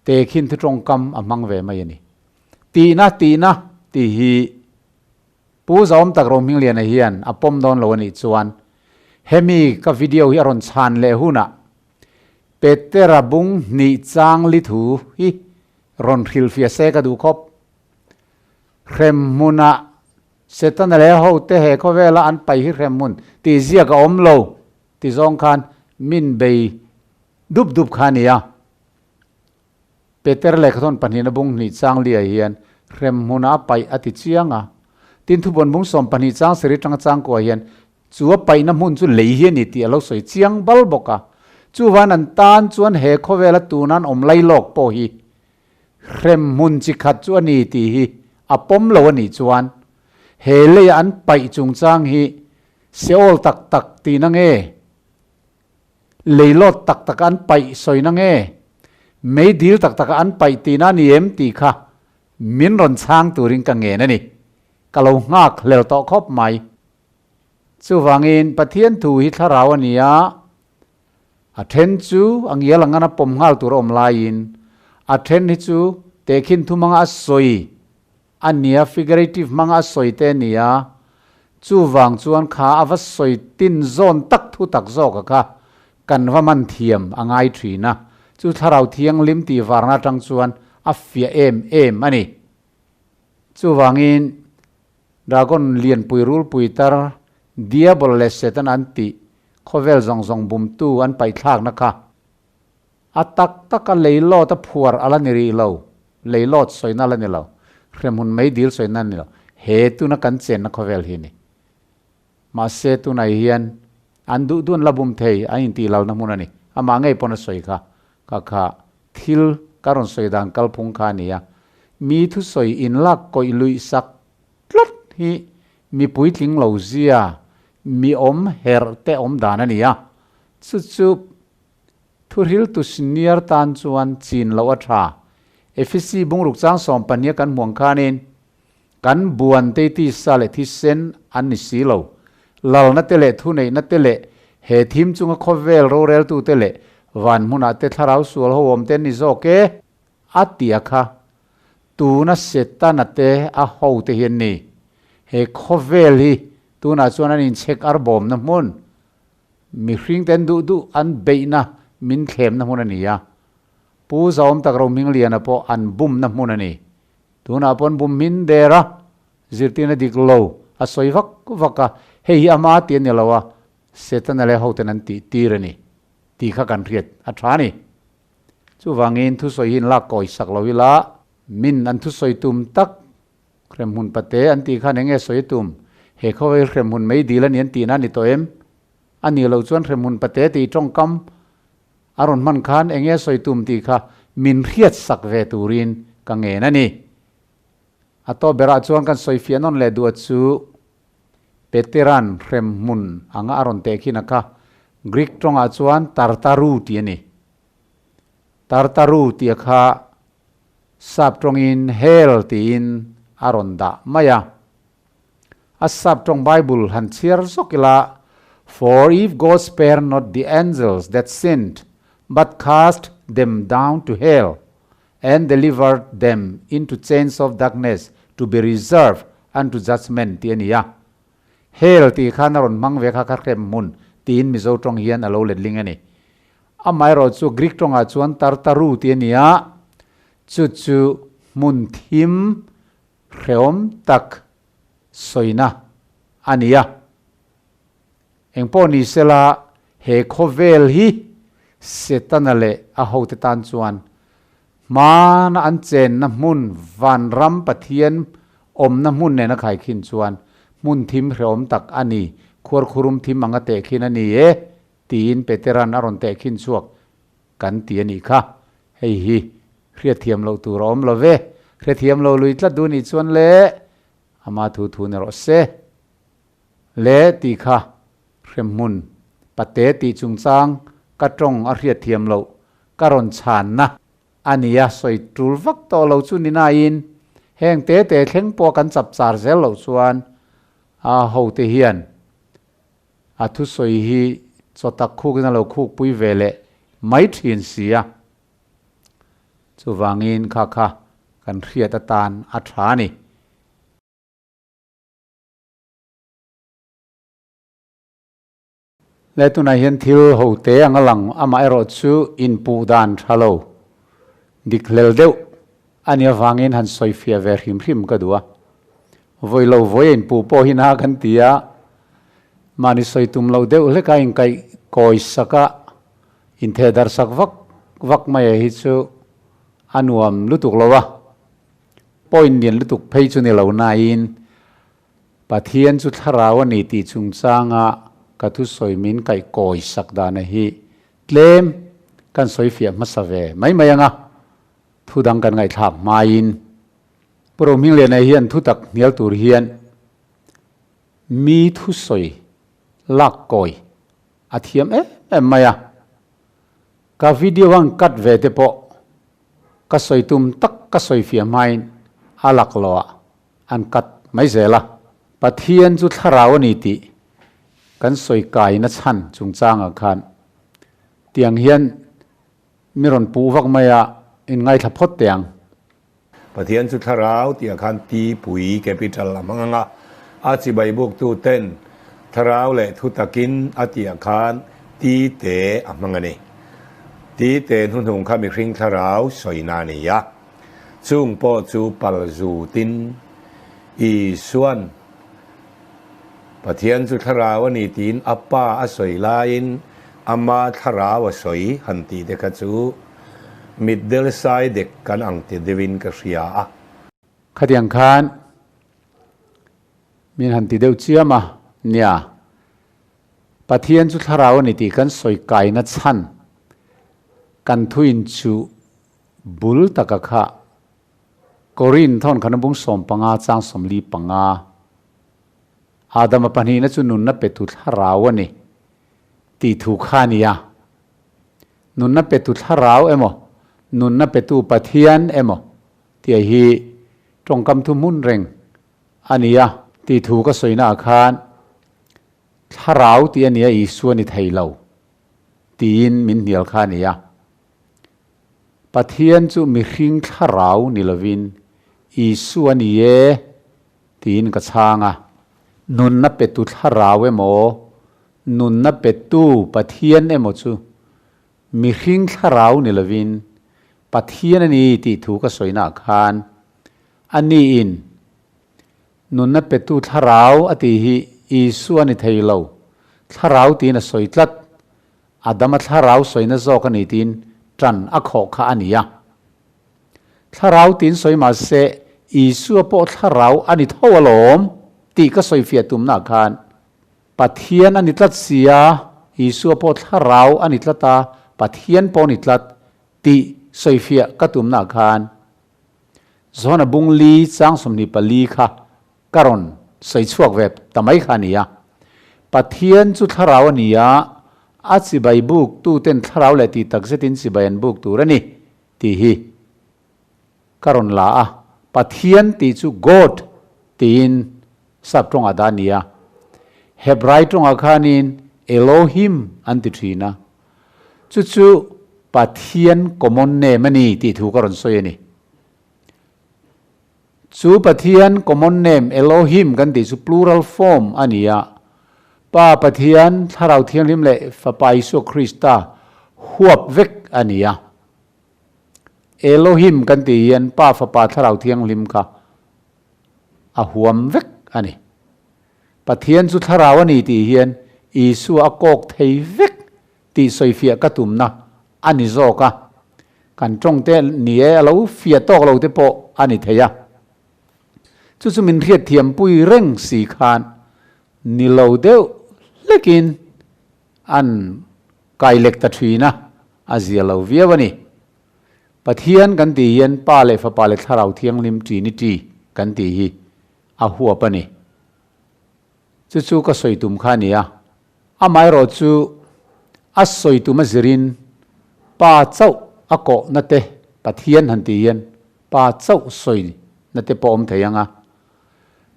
Speaker 1: Te khin thu tawngkam a hmang ve mai a ni. Tihna tihna tih hi Pu Zaawm tak Rohmingliana hian a pawm dawn lo a nih chuan hemi ka video hi a rawn chhan leh hunah Petera bung hnih chang li thu hi rawn hrilhfiah se ka duh khawp. Hremhmunah Setana leh a hote he khawvela an pai hi hremhmun tih ziak a awm lo ti zawng khan min bei dup dup kha a ni a. Peter lehkhathawn pahnihna bung hnih chang liah hian hremhmunah a paih a ti chiang a. Tin thubuan bung 12 chang seri tanga changkua hian Chu a paihna hmun chu lei hi a ni tih a lo sawi chiang bal bawk a. Chuvan an tan chuan he khawvela tunan awm lai lawk pawh hi hrem hmun chi khat chu a ni tih hi a pawm lo a nih chuan he leia an paih chungchang hi Seol tak tak tihna nge? Leilawt tak taka an paih sawina nge? Meidil tak taka an paih tihna a ni em tih kha min rawn chhang turin ka ngen a ni. Ka lo nghak hlel tawh khawp mai. Chuvangin Pathian thu hi thlarau a ni a, a then chu a ngial ang a pawm nghal tur a awm laiin a then hi chu tehkhin thu hmanga a sawi a nia, figurative hmanga a sawi te a ni a, chuvang chuan kha a va sawi tin zawn tak thu tak zawk a kha kan va man thiam a ngai thin a, chu thlarau thianghlim tih varna atang chuan a fiah em em a ni. Chuvangin Dragon lianpui rulpui tar Diabol leh Satan an tih khawvel zawng zawng bumtu an paihthlakna kha a tak taka leilawt a phuar a la ni rih lo, leilawt sawina a la ni lo, hremhmun meidil sawina a ni lo, he tuna kan chenna khawvel hi a ni. Mahse tunah hian an duh duh an la bum thei, an intihlalna hmun a ni. Amah ngei pawn a sawi kha, kha kha thil ka rawn sawi dan kalphung kha a ni a, mi thusawi inlak kawih luih sak tlat hi mi puitling lo zia, mi awm herh te awm dan a ni a, chu chu thuhriltu senior tan chuan chin loh a tha. Efesi bungruk chang 12 a kan hmuang khanin kan buan te tisa leh thisen an ni si lo, lalna te leh thuneihna te leh he thim chunga khawvel roreltu te leh van hmunah te thlarau sual ho awm te an ni zawk e, a ti a kha. Tuna Setana te a ho te hi an ni. He khawvel hi tunah chuan an inchhek arbawmna hmun, mihring te an duh duh an beihna min thlemna hmun a ni a. Pu Zaawm tak Rohmingliana pawh an bumna hmun a ni. Tunah pawh an bum hmin der a, zirtirna dik lo a sawi vak vak a, hei hi ama ti a ni lo a, Setana leh hoten an tih tir a ni tih kha kan hriat a tha a ni. Chuvangin thusawi hi inlak kawi sak lo ila. Min an thusawi tum tak hremhmun pate an tih khan enge sawi tum? He khawvel hremhmun mei dil a ni an tihna a ni tawh em? A nih loh chuan hremhmun pate tih tawngkam a rawn hman khan enge sawi tum tih kha min hriat sak ve turin ka ngen a ni. A tawp berah chuan kan sawi fiah nawn leh duh chu Peteran hremhmun anga a rawn teh khin a kha Greek tawngah chuan Tartaru tih a ni. Tartaru tih a kha Sap tawngin Hell tiin a rawn dah mai a. A sap tawng Bible han chhiar zawk ila, For if God spared not the angels that sinned, but cast them down to hell, and delivered them into chains of darkness to be reserved unto judgment tih a ni a. Hell tih khan a rawn hmang ve kha kha hrem hmun tiin Mizo tawng hian a lo letling a ni. Amaherawh chu Greek tawngah chuan Tartaru tih a ni a, chu chu hmun thim hrehawm tak sawina a ni a. Engpawh ni sela he khawvel hi Setana leh a hote tan chuan hmana an chenna hmun vanram Pathian awmna hmun nena khaikhin chuan hmun thim hrehawm tak a ni, khuarkhurum thim anga tehkhin a ni e tiin Petera'n a rawn tehkhin chhuak kan ti a nih kha. Hei hi hriatthiam loh tur a awm lo ve. Hrethiam lo lui tlat duh nih chuan le ama thu thu ni rawh se. Le tih kha hremhmun pate tih chungchang ka tawng a hriatthiam loh ka rawn chhanna a ni a, sawi tul vak tawh lo chu ni nain heng te te thleng pawh kan chap char zel loh chuan a hote hian A thusawi hi chaw tak khukin a lo khukpui ve leh mai thin si a. Chuvangin kha kha kan hriat atan a tha a ni. Le tunah hian thil ho te ang a lang amah erawh chu inpuh dan tha lo dik hlel deuh a nih avangin han sawi fiah ve hrim hrim ka duh a. Vawi lo vawi a inpuh pawh hi na kan ti a, mahni sawi tum loh deuh hlek a inkaih kawi sak a, intheh darh sak vak vak mai a hi chu a nuam lutuk lo a. Point lian lutuk phei chu ni lo nain Pathian chu thlarau a ni tih chungchanga ka thusawi min kaih kawi sak dana hi tlem kan sawi fiah hmasa ve mai mai ang a, thu dang kan ngaihthlak hmain Pu Rohmingliana hian thutak hnial tur hian mi thusawi lak kawi a thiam em em mai a, ka video ang cut ve te pawh ka sawi tum tak ka sawi fiah hmain a lak lo ah an cut mai zel a. Pathian chu thlarau a ni tih kan sawi kaina chhan chungchangah khan tiang hian Mi rawn puh vak mai a, in ngaithla phawt teh ang.
Speaker 2: Pathian chu thlarau tih ah khan Tipui, capital, a hmang ang a, a chibai buktu ten thlarau leh thu takin a tih ah khan Ti te a hmang a ni. Ti te hnuhnung kha mihring thlarau sawina a ni a, chung pawh chu pal zutin Isuan Pathian chu thlarau a ni tiin a pa a sawi laiin ama thlarau a sawi han tih te kha chu mitdel sai dek kan ang ti deuhin ka hria a.
Speaker 1: Khatiang khan min han ti deuh chiam a, nia, Pathian chu thlarau a ni tih kan sawi kaina chhan kan thuin chu bul taka kha Korin thawn khan a bung 15 chang 45. Adama pahnihna chu nunna petu thlarau a ni tih thu kha a ni a. Nunna petu thlarau emaw, nunna petu Pathian emaw tih hi tawngkam thu hmun reng a ni a tih thu ka sawina ah khan thlarau tih a ni a Isua ni thei lo tiin min hnial kha a ni a. Pathian chu mihring thlarau ni lovin Isua ni e tiin ka chhang a. Nunna petu thlarau emaw, nunna petu Pathian emaw chu mihring thlarau ni lovin Pathian a ni tih thu ka sawinaah khan a niin nunna petu thlarau a tih hi Isua ni thei lo, thlarau tiin a sawi tlat. Adama thlarau sawina zawk a ni tiin ṭan a khawh kha a ni a. Thlarau tiin sawi mah se, Isua pawh thlarau a ni tho alawm tih ka sawifiah tumnaah khan Pathian a ni tlat sia, Isua pawh thlarau a ni tlat a, Pathian pawh a ni tlat tih sawifiah ka tumnaah khan Johana bung li chang 24 kha ka rawn sawi chhuak ve ta mai kha a ni a. Pathian chu thlarau a ni a, a chibai buk tuten thlarau leh tih tak zetin chibai an buk tur a ni tih hi ka rawn la a. Pathian tih chu God tiin sap tawngah dah a ni a. Hebrai tawngah khanin Elohim an ti thin a. Chu chu Pathian common name a ni tih thu ka rawn sawi a ni. Chu Pathian common name Elohim kan tih chu plural form a ni a, Pa Pathian, Thlarau Thianghlim leh Fapa Isua Krista huap vek a ni a. Elohim kan tih hian Pa, Fapa, Thlarau Thianghlim kha a huam vek a ni. Pathian chu Thlarau a ni tih hian Isua a kawk thei vek tih sawifiah ka tumna a ni zawk a, kan tawng te ni e a lo fiah tawk lo te pawh a ni thei a. Chu chu min hriatthiam pui reng si khan ni lo deuh hlekin an kai lek ta thin a, a zia lo viau a ni. Pathian kan tih hian Pa leh Fapa leh Thlarau Thianghlim Trinity kan tih hi a huap a ni. Chu chu ka sawi tum kha a ni a. Amaherawh chu a sawi tum a zirin Pa chauh a kawh na te Pathian han tih hian Pa chauh sawi na te pawh awm thei ang a,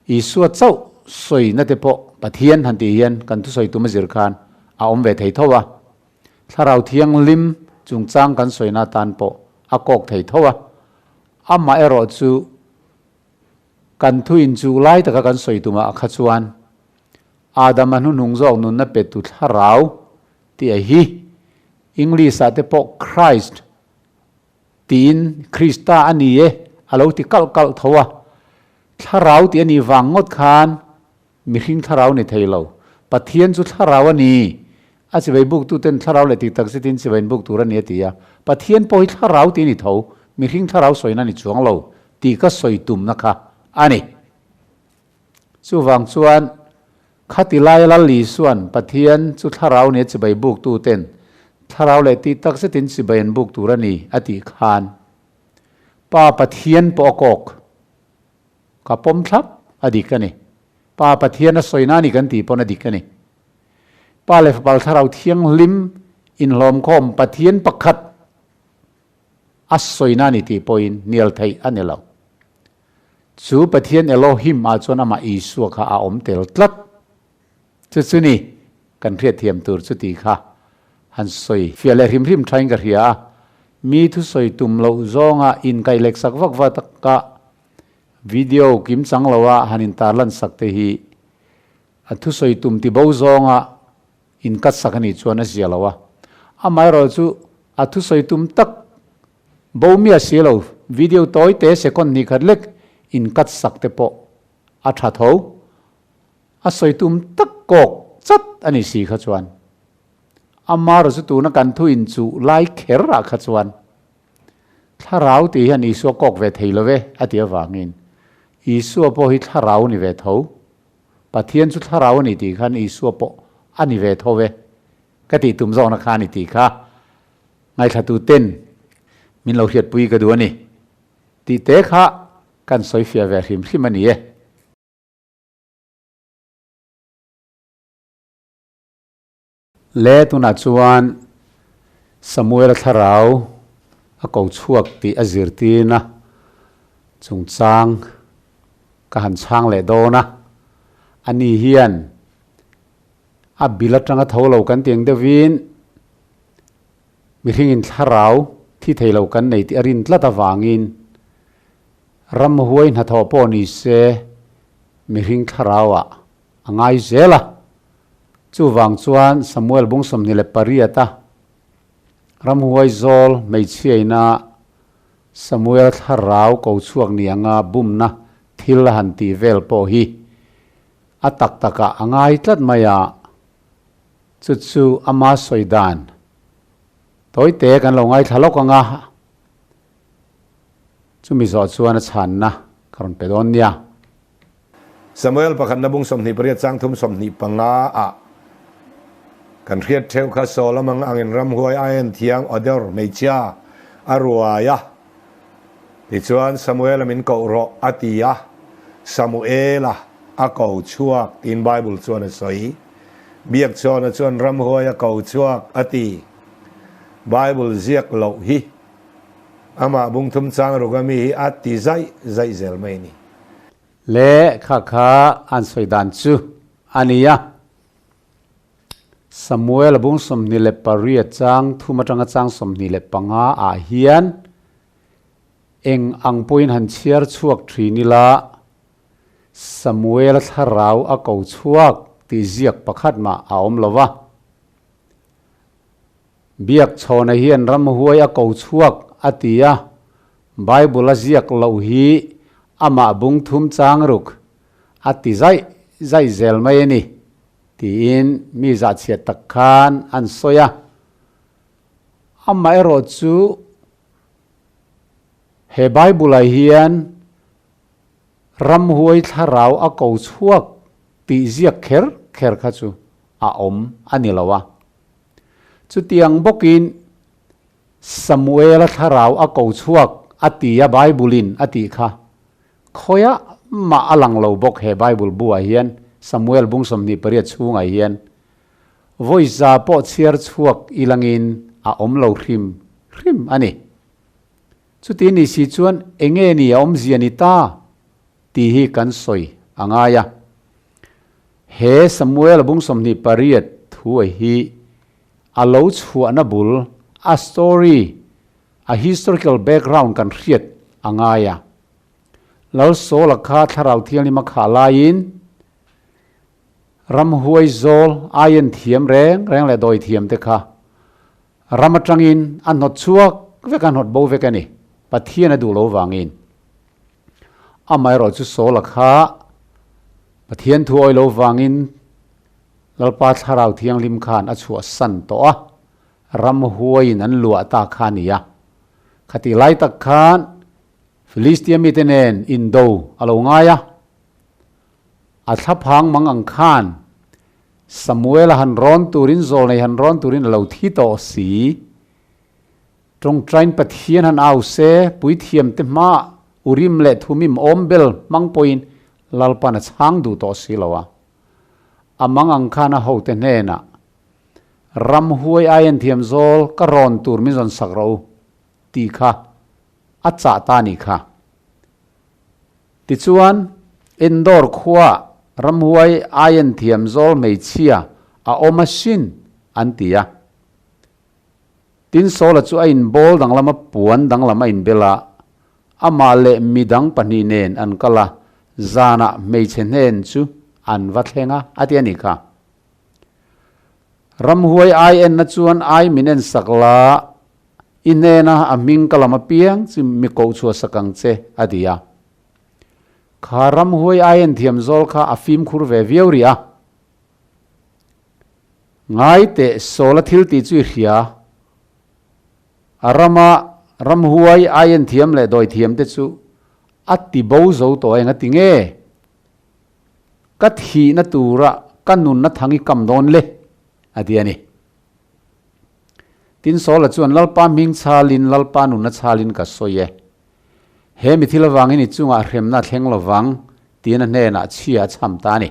Speaker 1: Isua chauh sawi na te pawh Pathian han tih hian kan thusawi tum a zir khan a awm ve thei tho a. Thlarau Thianghlim chungchang kan sawina atan pawh a kawk thei tho a. Amaherawh chu kan thu inchuh lai taka kan sawi tumah kha chuan Adama hnuhnung zawk nunna petu thlarau tih a hi English ah te pawh Christ tiin Krista a ni e a lo ti kalh kalh tho a, thlarau tih a nih vang ngawt khan mihring thlarau ni thei lo, Pathian chu thlarau a ni, a chibai buk tu ten thlarau leh tik tak zetin chibai in buk tur a ni a ti a, Pathian pawh hi thlarau tih a ni tho, mihring thlarau sawina a ni chuang lo tih ka sawi tumna kha a ni. Chuvang chuan, khati laia Lal Isua'n Pathian chu thlarau nia chibai buktute'n thlarau leh tih tak zetin chibai an buk tur a ni a tih khan, Pa Pathian pawh a kawk. Ka pawm thlap a dik a ni. Pa Pathian a sawina a ni kan tih pawn a dik a ni. Pa leh Fapa Thlarau Thianghlim inhlawmkhawm Pathian pakhat a sawina a ni tih pawhin hnial theih a ni lo. Chu Pathian Elohim ah chuan amah Isua kha a awm tel tlat. Chu chu ni, kan hriatthiam tur chu tih kha han sawi fiah leh hrim hrim thain ka hria a. Mi thusawi tum loh zawnga inkaih lek sak vak vak taka video kim chang loa han intarlan sak te hi a thusawi tum ti bo zawnga inkat sak a nih chuan a zia lo a. Amaherawhchu chu a thusawi tum tak Bo miah si lo, video tawi te second hnih khat lek in cut sak te pawh a tha tho. A sawi tum tak kawk chat a ni si kha chuan. Ama rawh chu tuna kan thu in chuh lai kher ah kha chuan Thlarau tih hian Isua kawk ve thei lo ve a ti avangin Isua pawh hi Thlarau ni ve tho. Pathian chu Thlarau a ni tih khan Isua pawh a ni ve tho ve ka tih tum zawkna kha a ni tih kha Ngaithlatu ten min lo hriatpui ka duh a ni tih te kha kan sawi fiah ve hrim hrim a ni e. Le tunah chuan Samuela thlarau a ko chhuak tih a zirtirna chungchang ka han chhang leh dawn a, ani hian a bil atanga tho lo kan ti ang deuhin mihringin thlarau thi thei lo kan nei tih a rin tlat avangin ramhuai hnathawh pawh ni se mihring thlarauah a ngai zel a. Chuvang chuan Samuel bung 28 a ramhuai zawl hmeichhiaina Samuel thlarau ko chhuak ni anga bumna thil a han tih vel pawh hi A tak takah a ngai tlat mai a, chu chu ama sawi dan tawite kan lo ngaithla lawk ang a. Chumi zawh chuan a chhanna ka rawn pe dawn nia.
Speaker 2: Samuel pakhatna bung 28 chang thum 25 ah kan hriat theuh kha Saul a mang angin ramhuai a en thiang awdawr hmeichhia a ruai a. Tichuan Samuel-a min koh rawh a ti a, Samuel-a a ko chhuak tiin Bible chuan a sawi. Biakchhawna chuan ramhuai a ko chhuak a ti. Bible ziak loh hi amah bung thum chang ruk a mi hi a ti zaih zaih zel mai a ni.
Speaker 1: Le kha kha an sawi dan chu a ni a. Samuel bung 28 chang thum atanga chang 25 ah hian eng ang pawhin han chhiar chhuak thin ila Samuel thlarau a ko chhuak tih ziak pakhat mah a awm lo va. Biakchhawna hian ramhuai a ko chhuak a ti a, Bible a ziak loh hi amah bung thum chang ruk a ti zaih zaih zel mai a ni, tiin mi zahchhiat tak khan an sawi a. Amaherawhchu he Bible-ah hian ramhuai thlarau a ko chhuak tih ziak kher kher kha chu a awm a ni lo a. Chutiang bawkin Samuela thlarau a ko chhuak a ti a Bible-in a tih kha khawiah mah a lang lo bawk he Bible bu-ah hian Samuel bung 28 chhungah hian vawi za pawh chhiar chhuak ilangin a awm lo hrim hrim a ni. Chuti ni si chuan enge ni a awmzia ni ta tih hi kan sawi a ngai a. He Samuel bung 28 thu a hi a lo chhuahna bul, a story, a historical background kan hriat a ngai a. Lal Saul-a kha Thlarau Thianghlim a khah laiin ramhuai zawl aiin thiam reng reng leh dawi thiam te kha ram atangin a hnawt chhuak vek a, hnawt bo vek a ni. Pathian a duh lo vangin. Amaherawhchu Saul-a kha Pathian thu awi lo vangin Lalpa Thlarau Thianghlim khan a chhuahsan tawh a, ramhuaiin an luah ta kha a ni a. Khatih lai tak khan Filistia mite nen indo a lo ngai a. A thlaphang mang ang khan Samuel-a han rawn turin, zawlnei han rawn turin a lo thi tawh si. Tawngtain Pathian han au se, puithiamte hmaah Urim leh Thumim awm bel hmang pawhin Lalpan a chhang duh tawh si lo a. A mang ang khan a hote hnenah, Ramhuai aiin thiam zawl ka rawn tur min zawn sak rawh u, tih kha a chah ta a nih kha. Tichuan, Endor khuaah ramhuai aiin thiam zawl hmeichhia a awm asin, an ti a. Tin, Saula chu a inbawl danglama puan danglam a inbel a, amah leh mi dang pahnih nen an kal a, zanah hmeichhe hnen chu an va thleng a, a ti a nih kha. Ramhuai ai enna chuan ai min en sak la, i hnena a hming ka lam apiang chu mi kohchhuah sak ang che, a ti a. Kha ramhuai ai en thiam zawl kha a fimkhur ve viau rih a. Ngai teh Saula thil tih chu i hria. A rama ramhuai aien thiam leh dawi thiam te chu a ti bo zo tawh eng a ti nge? Ka thihna tura ka nunna thang i kam dawn le, a ti a ni. Tin Saula chuan Lalpa hming chhalin Lalpa nunna chhalin ka sawi e. He mi thil avangin i chungah hremna a thleng lovang tiin a hnenah chhia a chham ta a ni.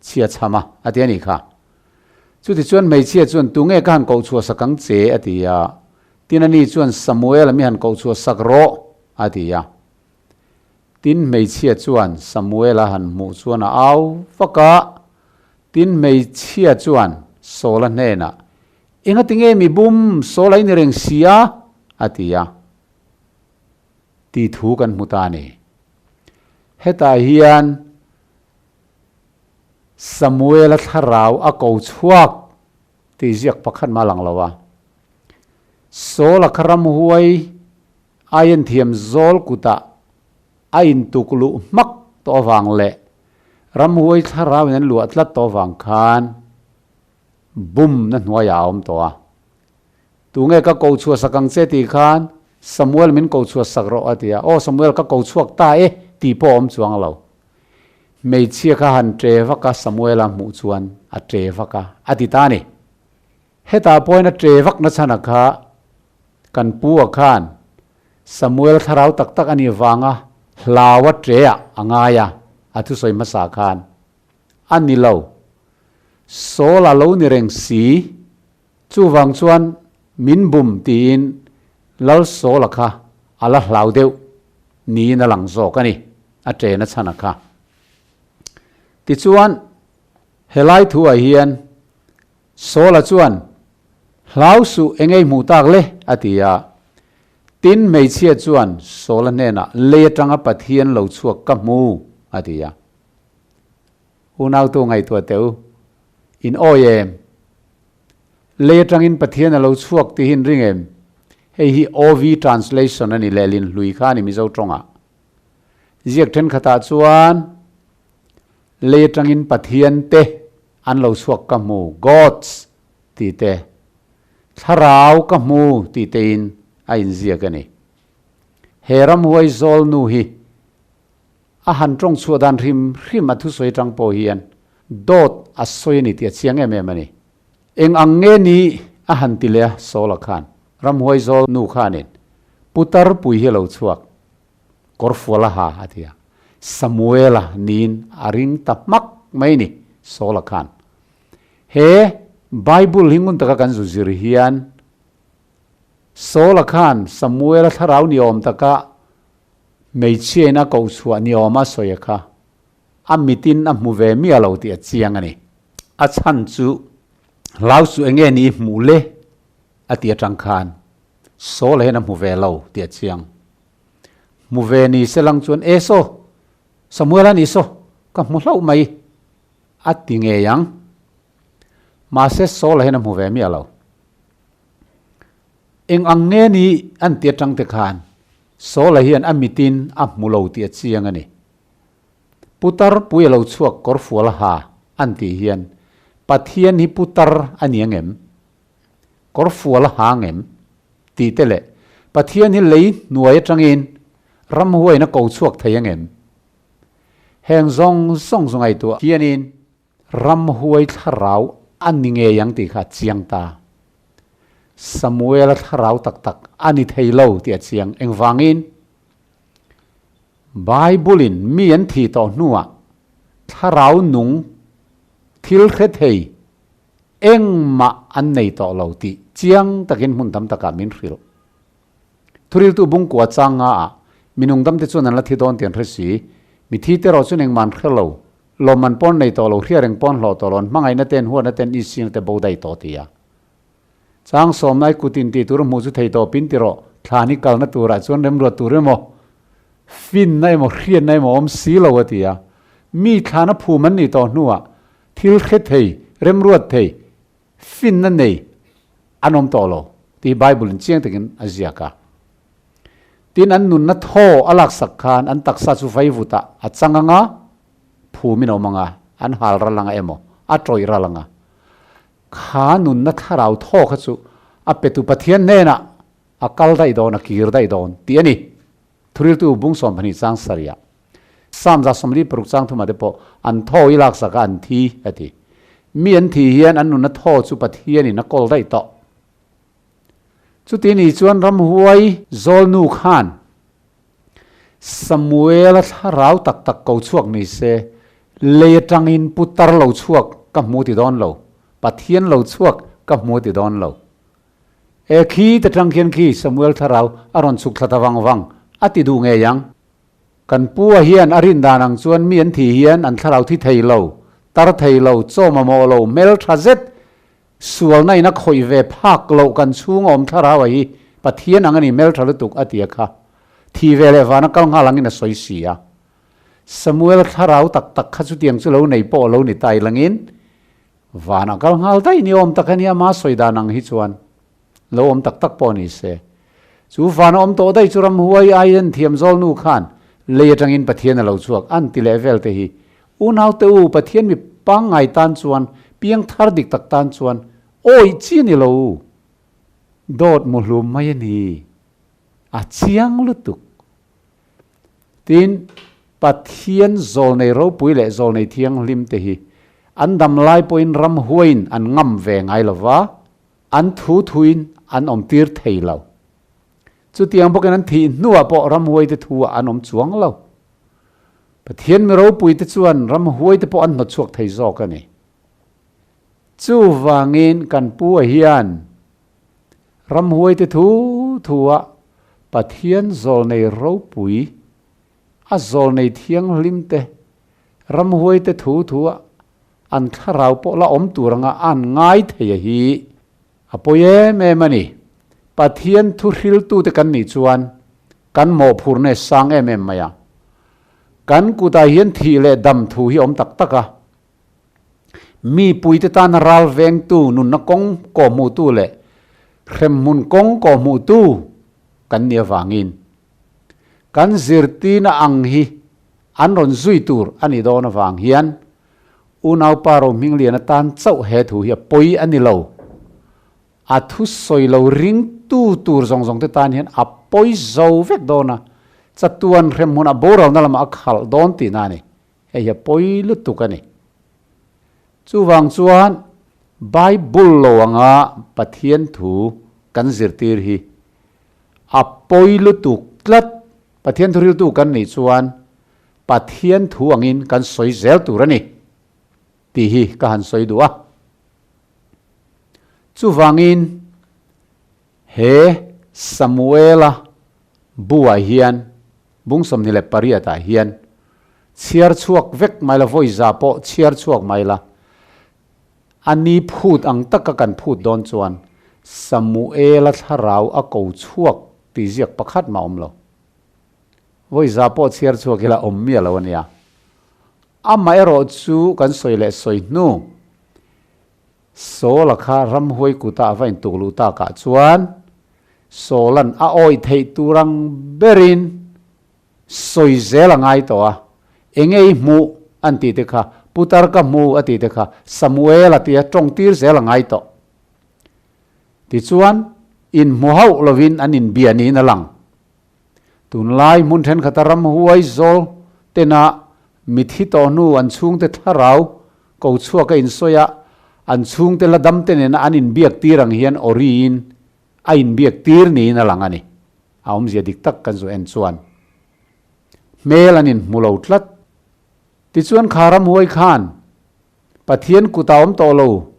Speaker 1: Chhia chham a, a ti a nih kha. Chutichuan hmeichhia chuan, Tunge ka han koh chhuah sak ang che? a ti a. Tin ani chuan, Samuel-a mi han koh chhuah sak rawh, a ti a. Tin hmeichhia chuan Samuel-a han hmuh chuan a au vak a. Tin hmeichhia chuan Saul-a hnenah, Engati nge mi bum, Saul-a i ni reng si a? a ti a. Tih thu kan hmu ta a ni. Hetah hian Samuel-a thlarau a ko chhuak tih ziak pakhat mah a lang lo a. Saul-a kha ramhuai aiin thiam zawl kutah a intuk luh hmak tawh avang leh ramhuai thlarauin an luah tlat tawh avang khan bumna hnuaiah a awm tawh a. Tunge ka ko chhuah sak ang che tih khan Samuel min ko chhuah sak rawh a ti a, Aw Samuel ka ko chhuak ta e tih pawh a awm chuang lo. Hmeichhia kha han ṭe vak a Samuela hmuh chuan a ṭe vak a, a ti ta a ni. Hetah pawhin a ṭe vak na chhan a kha kan pu a khan Samuel thlarau tak tak a nih vanga hlau a ṭe ah a ngai a, a thusawi hmasa khan a ni lo. Saul a lo ni reng si. Chuvang chuan min bum tiin Lal Saul-a kha a la hlau deuh niin a lang zawk a ni, a ṭen a chhan a kha. Tichuan, helai thuah hian Saul-a chuan, Hlau suh engei hmuh tak le? a ti a. Tin, hmeichhia chuan Saul-a hnenah, Lei atanga Pathian lo chhuak ka hmu, a ti a. Unautu ngaihtuah teh u, in awi em? Lei atangin Pathian a lo chhuak tih hi in ring em? Hei hi OV translation a ni lehlin hlui kha a ni Mizo tawngah. Ziak thenkhatah chuan lei atangin Pathian te an lo chhuak ka hmu, gods, tih te, thlarau ka hmu tih tein a inziak a ni. He ramhuai zawl nu hi A han tawng chhuah dan hrim hrim a thusawi atang pawh hian dawt a sawi a ni tih a chiang em em a ni. Eng ang nge ni a han ti leh a Saula khan ramhuai zawl nu khanin putar pui hi a lo chhuak kawr fual a ha a ti a, Samuela niin a ring ta hmak mai ni Saula khan. He Bible hi ngun taka kan zu zir hian Saula khan Samuela thlarau ni awm taka Hmeichhia in a koh chhuah ni awm a sawi a kha a mitin a hmu ve miah lo tih a chiang a ni. A chhan chu hlau chu enge ni i hmuh le a ti atang khan Saul hian a hmu ve lo tih a chiang. Hmu ve ni se lang chuan e saw Samuel a ni saw ka hmu hlauh mai a ti ngei ang. Mahse Saul hian a hmu ve miah lo. Eng ang nge ni an ti atang te khan Saula hian a mitin a hmu lo tih a chiang a ni. Putar pui a lo chhuak kawr fual ha an tih hian Pathian hi putar a ni ang em? Kawr fual a ha ang em? tih te leh Pathian hi lei hnuai atangin ramhuaiin a ko chhuak thei ang em? Heng zawng zawng chu ngaihtuah hianin Ramhuai thlarau a ni ngei ang tih kha a chiang ta. Samuela thlarau tak tak a ni thei lo tih a chiang. Engvangin? Bible-in mi an thih tawh hnuah thlarau nung thil hre thei engmah an nei tawh lo tih chiang takin hmun tam takah min hrilh. Thuriltu bungkua chang nga ah minung damte chuan an la thi dawn tih an hre si. Mithi te erawh chuan engmah an hre lo. Lawmman pawn nei tawh lo, hria reng pawn hlawh tawh lo, an hmangaihna te, an huatna te, an isingna te bo daih tawh ti a. Chang sawmnai kut in tih tur hmuh chu thei tawh pin ti rawh, thlan hi kalna turah chuan remruat tur emaw, finna emaw, hriatna emaw awm si lo a ti a. Mi thlana phum an nih tawh hnuah thil hre thei, remruat thei, finna nei an awm tawh lo tih Bible in chiang takin a ziak a. Tin, an nunna thaw a laksak khan an taksa chu vaivutah a chang ang a, phum in a awm ang a, an hal ral ang a emaw, a tawih ral ang a. Kha nunna thlarau thaw kha chu a petu Pathian hnenah a kal daih dawn, a kir daih dawn tih a ni. Thuriltu bung 12 chang sarihah Psalm 46 chang thumah te pawh an thaw i laksak a an thi a ti. Mi an thi hian an nunna thaw chu Pathianin a kawl daih tawh. Chuti ni chuan ramhuai zawlnu khan Samuela thlarau tak tak ko chhuak ni se, lei atangin putar lo chhuak ka hmu ti dawn lo, Pathian lo chhuak ka hmu ti dawn lo. E khi te tang khian khi Samuel thlarau a rawn chhuk thla ta vang vang a ti duh ngei ang. Kan pu a hian a rin dan ang chuan mi an thi hian an thlarau thi thei lo, tar thei lo, chaw mamawh lo, hmel tha zet, sualna in a khawih ve phak loh kan chhung a awm thlarau a hi Pathian ang a ni hmel tha lutuk a ti a kha. Thi ve leh vana kal nghal angin a sawi si a. Samuel thlarau tak tak kha chutiang chu lo nei pawh a lo ni ta ilangin Vanah kal nghal daih ni awm tak a nia ma sawi dan ang hi chuan lo awm tak tak pawh ni se. Chu vana awm tawh daih chu ramhuai aiin thiam zawl nu khan lei atangin Pathian a lo chhuak an ti leh vel te hi unau te u Pathian mi pangngai tan chuan piang thar dik tak tan chuan awih chi a ni lo. Dawt muhlum mai a ni. A chiang lutuk. Tin, Pathian zawlnei ropui leh zawlnei thianghlim te hi an dam lai pawhin ramhuaiin an ngam ve ngai lo va, an thu thuin an awmtir thei lo. Chutiang bawkin an thih hnuah pawh ramhuaite thu-ah an awm chuang lo. Pathian mi ropuite chuan ramhuaite pawh an hnawtchhuak thei zawk a ni. Chuvangin kan pu-a hian Ramhuaite thu thua Pathian zawlnei ropui, a zawlnei thianghlimte, ramhuaite thu thua an thlarau pawh la awm tur anga an ngai thei a hi a pawi em em a ni. Pathian thu hriltute kan nih chuan kan mawhphurna sang em em mai a. Kan kutah hian thih leh dam thu hi a awm tak tak a. Mi puite tana ral vengtu, nunna kawng kawhhmuhtu leh hremhmun kawng kawhhmuhtu kan nih avangin kan zirtirna ang hi an rawn zui tur a nih dawn avang hian unaupa Rohmingliana tan chauh he thu hi a pawi a ni lo. A thusawi lo ringtu tur zawng zawng te tan hian a pawi zo vek dawn a, chatuan hremhmunah boralna lamah a khalh dawn tihna a ni. Hei hi a pawi lutuk a ni. Chuvang chuan Bible lo anga Pathian thu kan zirtir hi a pawi lutuk tlat. Pathian thu riltu kan nih chuan Pathian thu angin kan sawi zel tur a ni tih hi ka han sawi duh a. Chuvangin he Samuela buah hian Bung 28 ah hian chhiar chhuak vek mai la, vawi za pawh chhiar chhuak mai la, a ni phut ang taka kan phut dawn chuan Samuela thlarau a ko chhuak tih ziak pakhat mah awm lo. Vawi za pawh chhiar chhuak ila awm miah lo a nia. Amaherawh chu kan sawi leh sawi hnu, Saul-a kha ramhuai kutah a va intuk luh takah chuan Saul-a'n a awih theih tur ang berin sawi zel a ngai tawh a, Enge i hmuh? an tih te kha, Putar ka hmu a tih te kha Samuel-a tia tawng tir zel a ngai tawh. Tichuan, inhmu hauh lovin an inbia niin a lang. Tunlai hmun thenkhat a ramhuai zawl tena mithi tawh hnu an chhungte thlarau ko chhuak a insawi a, an chhungte la dam te nena an inbiak tir ang hian awriin a inbiak tir niin a lang a ni. A awmzia dik tak kan zu en chuan hmel an inhmu lo tlat. Tichuan kha ramhuai khan Pathian kut a awm tawh lo,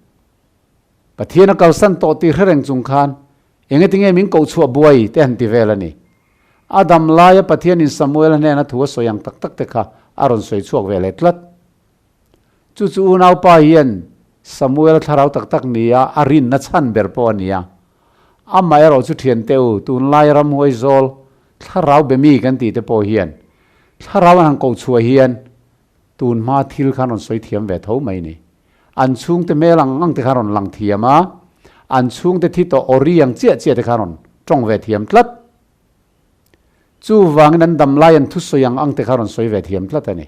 Speaker 1: Pathian a kalsan tawh tih hre reng chung khan Engetinge min koh chhuah buai te han ti vel a ni. A dam laia Pathianin Samuel hnena thu a sawi ang tak tak te kha a rawn sawi chhuak ve leh tlat. Chu chu unaupa hian Samuel thlarau tak tak nia a rinna chhan ber pawh a ni a. Amah erawh chu thiante u, tunlai ramhuai zawl thlarau be mi kan tih te pawh hian thlarau an han koh chhuah hian tun hma thil kha an rawn sawi thiam ve tho mai ni. An chhungte hmel ang ang te kha rawn lang thiam a, an chhungte thi tawh awri ang chiah chiah te kha rawn tawng ve thiam tlat. Chuvangin an dam lai an thusawi ang ang te kha rawn sawi ve thiam tlat a ni.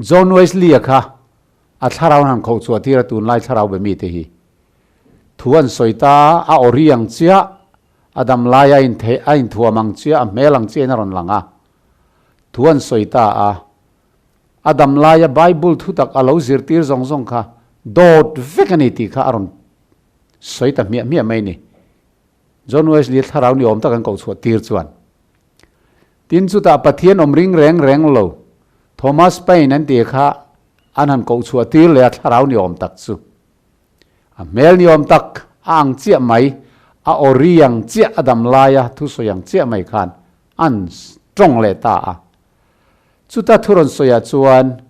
Speaker 1: John Wesley-a kha a thlarau an han khoh chhuah tir a tunlai thlarau be mite hi. Thu an sawi ta a, a awri ang chiah, a dam lai a inthei a inthuam ang chiah, a hmel ang chiahin a rawn lang a. Thu an sawi ta a, A dam laia Bible thutak a lo zirtir zawng zawng kha dawt vek a ni tih kha a rawn sawi ta hmiah hmiah mai ni. John Wesley thlarau ni awm tak an koh chhuah tir chuan. Tin chutah Pathian awm ring reng reng lo Thomas Paine an tih kha an han koh chhuah tir leh a thlarau ni awm tak chu. A hmel ni awm tak a ang chiah mai, a awri ang chiah a dam laia thusawi ang chiah mai khan an tawng leh ta a. Chuta thu rawn sawiah chuan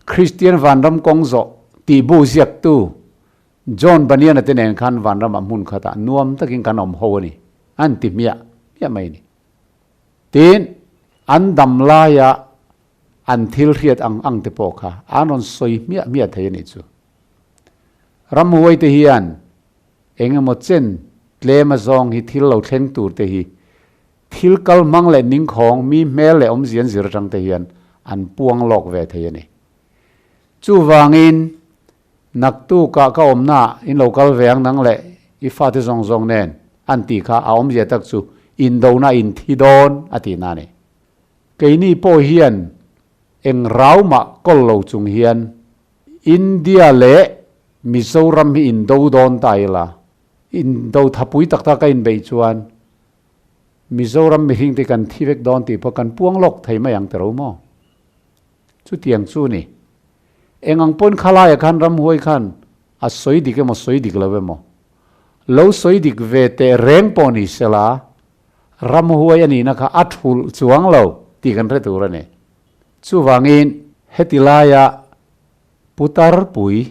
Speaker 1: Kristian vanram kawng zawh tih bu ziaktu John Bunyan-a te nen khan vanramah hmun khatah nuam takin kan awm ho a ni, an ti hmiah hmiah mai a ni. Tin, an dam laia an thil hriat ang ang te pawh kha an rawn sawi hmiah hmiah thei a nih chu. Ramhuaite hian eng emaw chen tlem azawng hi thil lo thleng tur te hi Thil kal hmang leh ningkhawng mi hmel leh awmzia an zir atang te hian an puang lawk ve thei a ni. Chuvangin, naktukah ka awmnaah in lo kal ve ang nang leh i fate zawng zawng nen an tih kha a awmzia tak chu Indona in thi dawn a tih na a ni. Keini pawh hian eng rau mah kawl lo chung hian India leh Mizoram hi indo dawn ta ila, indo thapui tak tak a inbeih chuan Mizoram mihring te kan thi vek dawn tih pawh kan puang lawk thei mai ang tiro maw? Chutiang chu ni. Eng ang pawn khalaiah khan ramhuai khan a sawi dik emaw sawi dik lo emaw, lo sawi dik ve teh reng pawh ni sela, ramhuai a nihna kha a thulh chuang lo tih kan hre tur a ni. Chuvangin heti laia Pu Tarpui,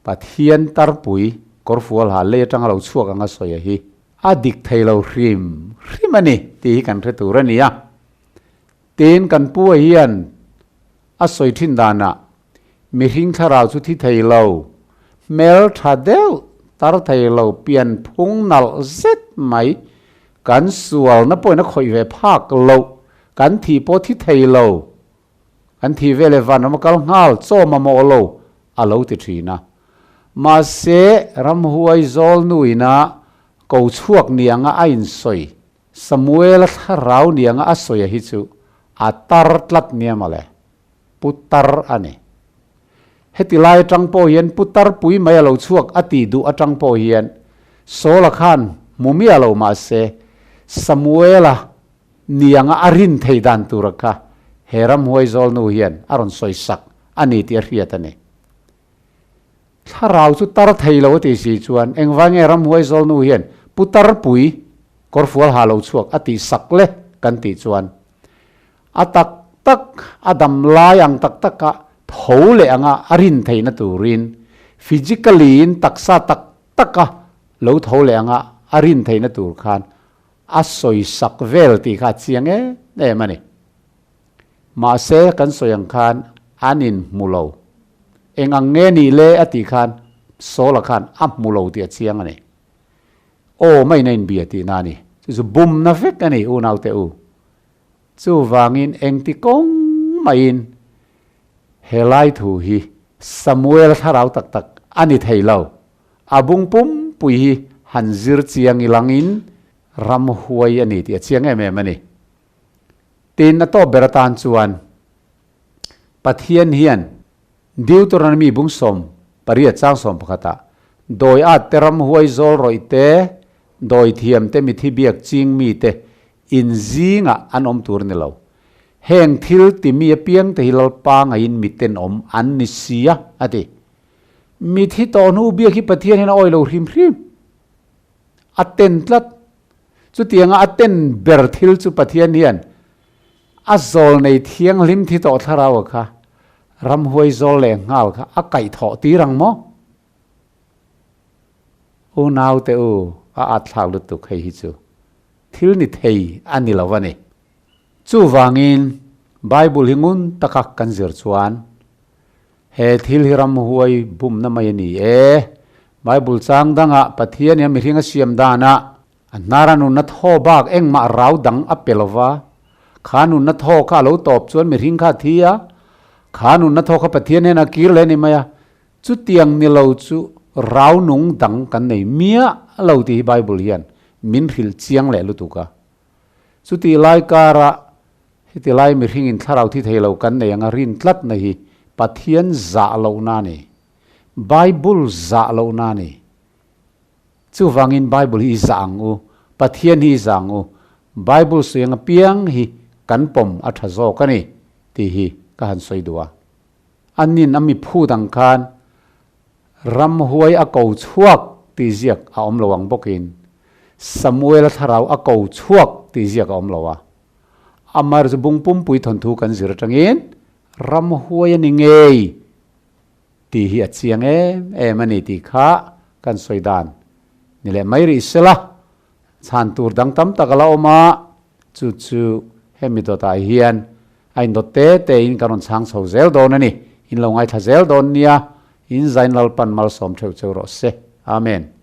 Speaker 1: Pathian Tarpui kawrfual ha lei atanga lo chhuak anga sawi a hi a dik thei lo hrim hrim a ni tih hi kan hre tur a ni a. Tin, kan pu a hian a sawi thin danah mihring thlarau chu thi thei lo, hmel tha deuh tar thei lo pian phung nalh zet mai, kan sualna pawhin a khawih ve phak loh, kan thih pawh thi thei lo, Kan thih ve leh vanram a kal nghal chaw mamawh lo a lo ti thin a. Mahse, ramhuai zawl nuina ko chhuak nianga a insawi, Samuela thlarau nianga a sawi a hi chu a tar tlat nia mawle. Pu tar a ni. Heti lai atang pawh hian pu tar pui mai a lo chhuak a tih duh atang pawh hian Saula khan hmu miah lo mahse Samuela Nianga a rin thei dan tura kha he ramhuai zawl nu hian a rawn sawi sak a ni tih a hriat a ni. Thlarau chu tar thei lo a tih si chuan engvai nge ramhuai zawl nu hian pu tarpui kawrfual ha lo chhuak a tih sak le kan tih chuan a tak tak a dam lai ang tak taka tho leh anga a rin theihna turin physically in taksa tak taka lo tho leh anga a rin theihna tur khan A sawi sak vel tih kha a chiang em em a ni. Mahse, kan sawi ang khan an inhmu lo. Eng ang nge nih le a tih khan Saula khan a hmu lo tih a chiang a ni. Aw maiin a inbia tihna a ni. Chu chu bumna vek a ni unaute u. Chuvangin engti kawng maiin he lai thu hi Samuel thlarau tak tak a ni thei lo. A bung pumpui hi han zir chiang i langin ram huai a ni tih a chiang em em a ni. Tin, a tawp ber atan chuan Pathian hian Deuteronomy bung 18 chang 11 ah dawi at te ram huai zawl rawih te, dawi thiam te mithi biak ching mi te in zingah an awm tur a ni lo. Heng thil timi apiang te hi Lalpa ngaiin miten awm an ni sia a ti. Mithi tawh hnu biak hi Pathian hian a awi lo hrim hrim. A ten tlat. Chutianga a ten ber thil chu Pathian hian a zawl nei thianghlim thi tawh thlarau a kha ramhuai zawl leh nghal kha a kaih thawh tir ang maw? U naute u, a at thlak lutuk hei hi chu thil ni thei a ni lo a ni. Chuvangin Bible hi ngun taka kan zir chuan He thil hi ramhuai bumna mai a ni e. Bible chang dangah Pathian hian mihring a siam danah a hnara nunna thaw bak engmah rau dang a pe lova, kha nunna thaw kha a lo tawp chuan mihring kha a thi a, kha nunna thaw kha Pathian hian a kir leh a ni mai a, chutiang ni lo chu rau nung dang kan nei miah lo tih hi Bible hian min hrilh chiang leh lutuk a. Chutih lai karah Heti lai mihringin thlarau thi thei lo kan nei anga rin tlatna hi Pathian zah lohna a ni. Bible zah lohna a ni. Chuvangin Bible hi i zah ang u, Pathian hi i zah ang u, Bible sawi anga piang hi kan pawm a tha zawk a ni tih hi ka han sawi duh a. Anin a mi phut ang khan ramhuai a ko chhuak tih ziak a awm lo ang bawkin Samuela thlarau a ko chhuak tih ziak a awm lo a. Amar chu bung pumpui thawnthu kan zir atangin ramhuai a ni ngei tih hi a chiang em em a ni tih kha kan sawi dan ni leh mai rih sela, chhan tur dang tam tak a la awm a, chu chu hemi dawtah hian a indawt te te in kan rawn chhang chho zel dawn a ni, in lo ngaithla zel dawn nia, in zain Lalpan malsawm theuh cheu rawh se. Amen.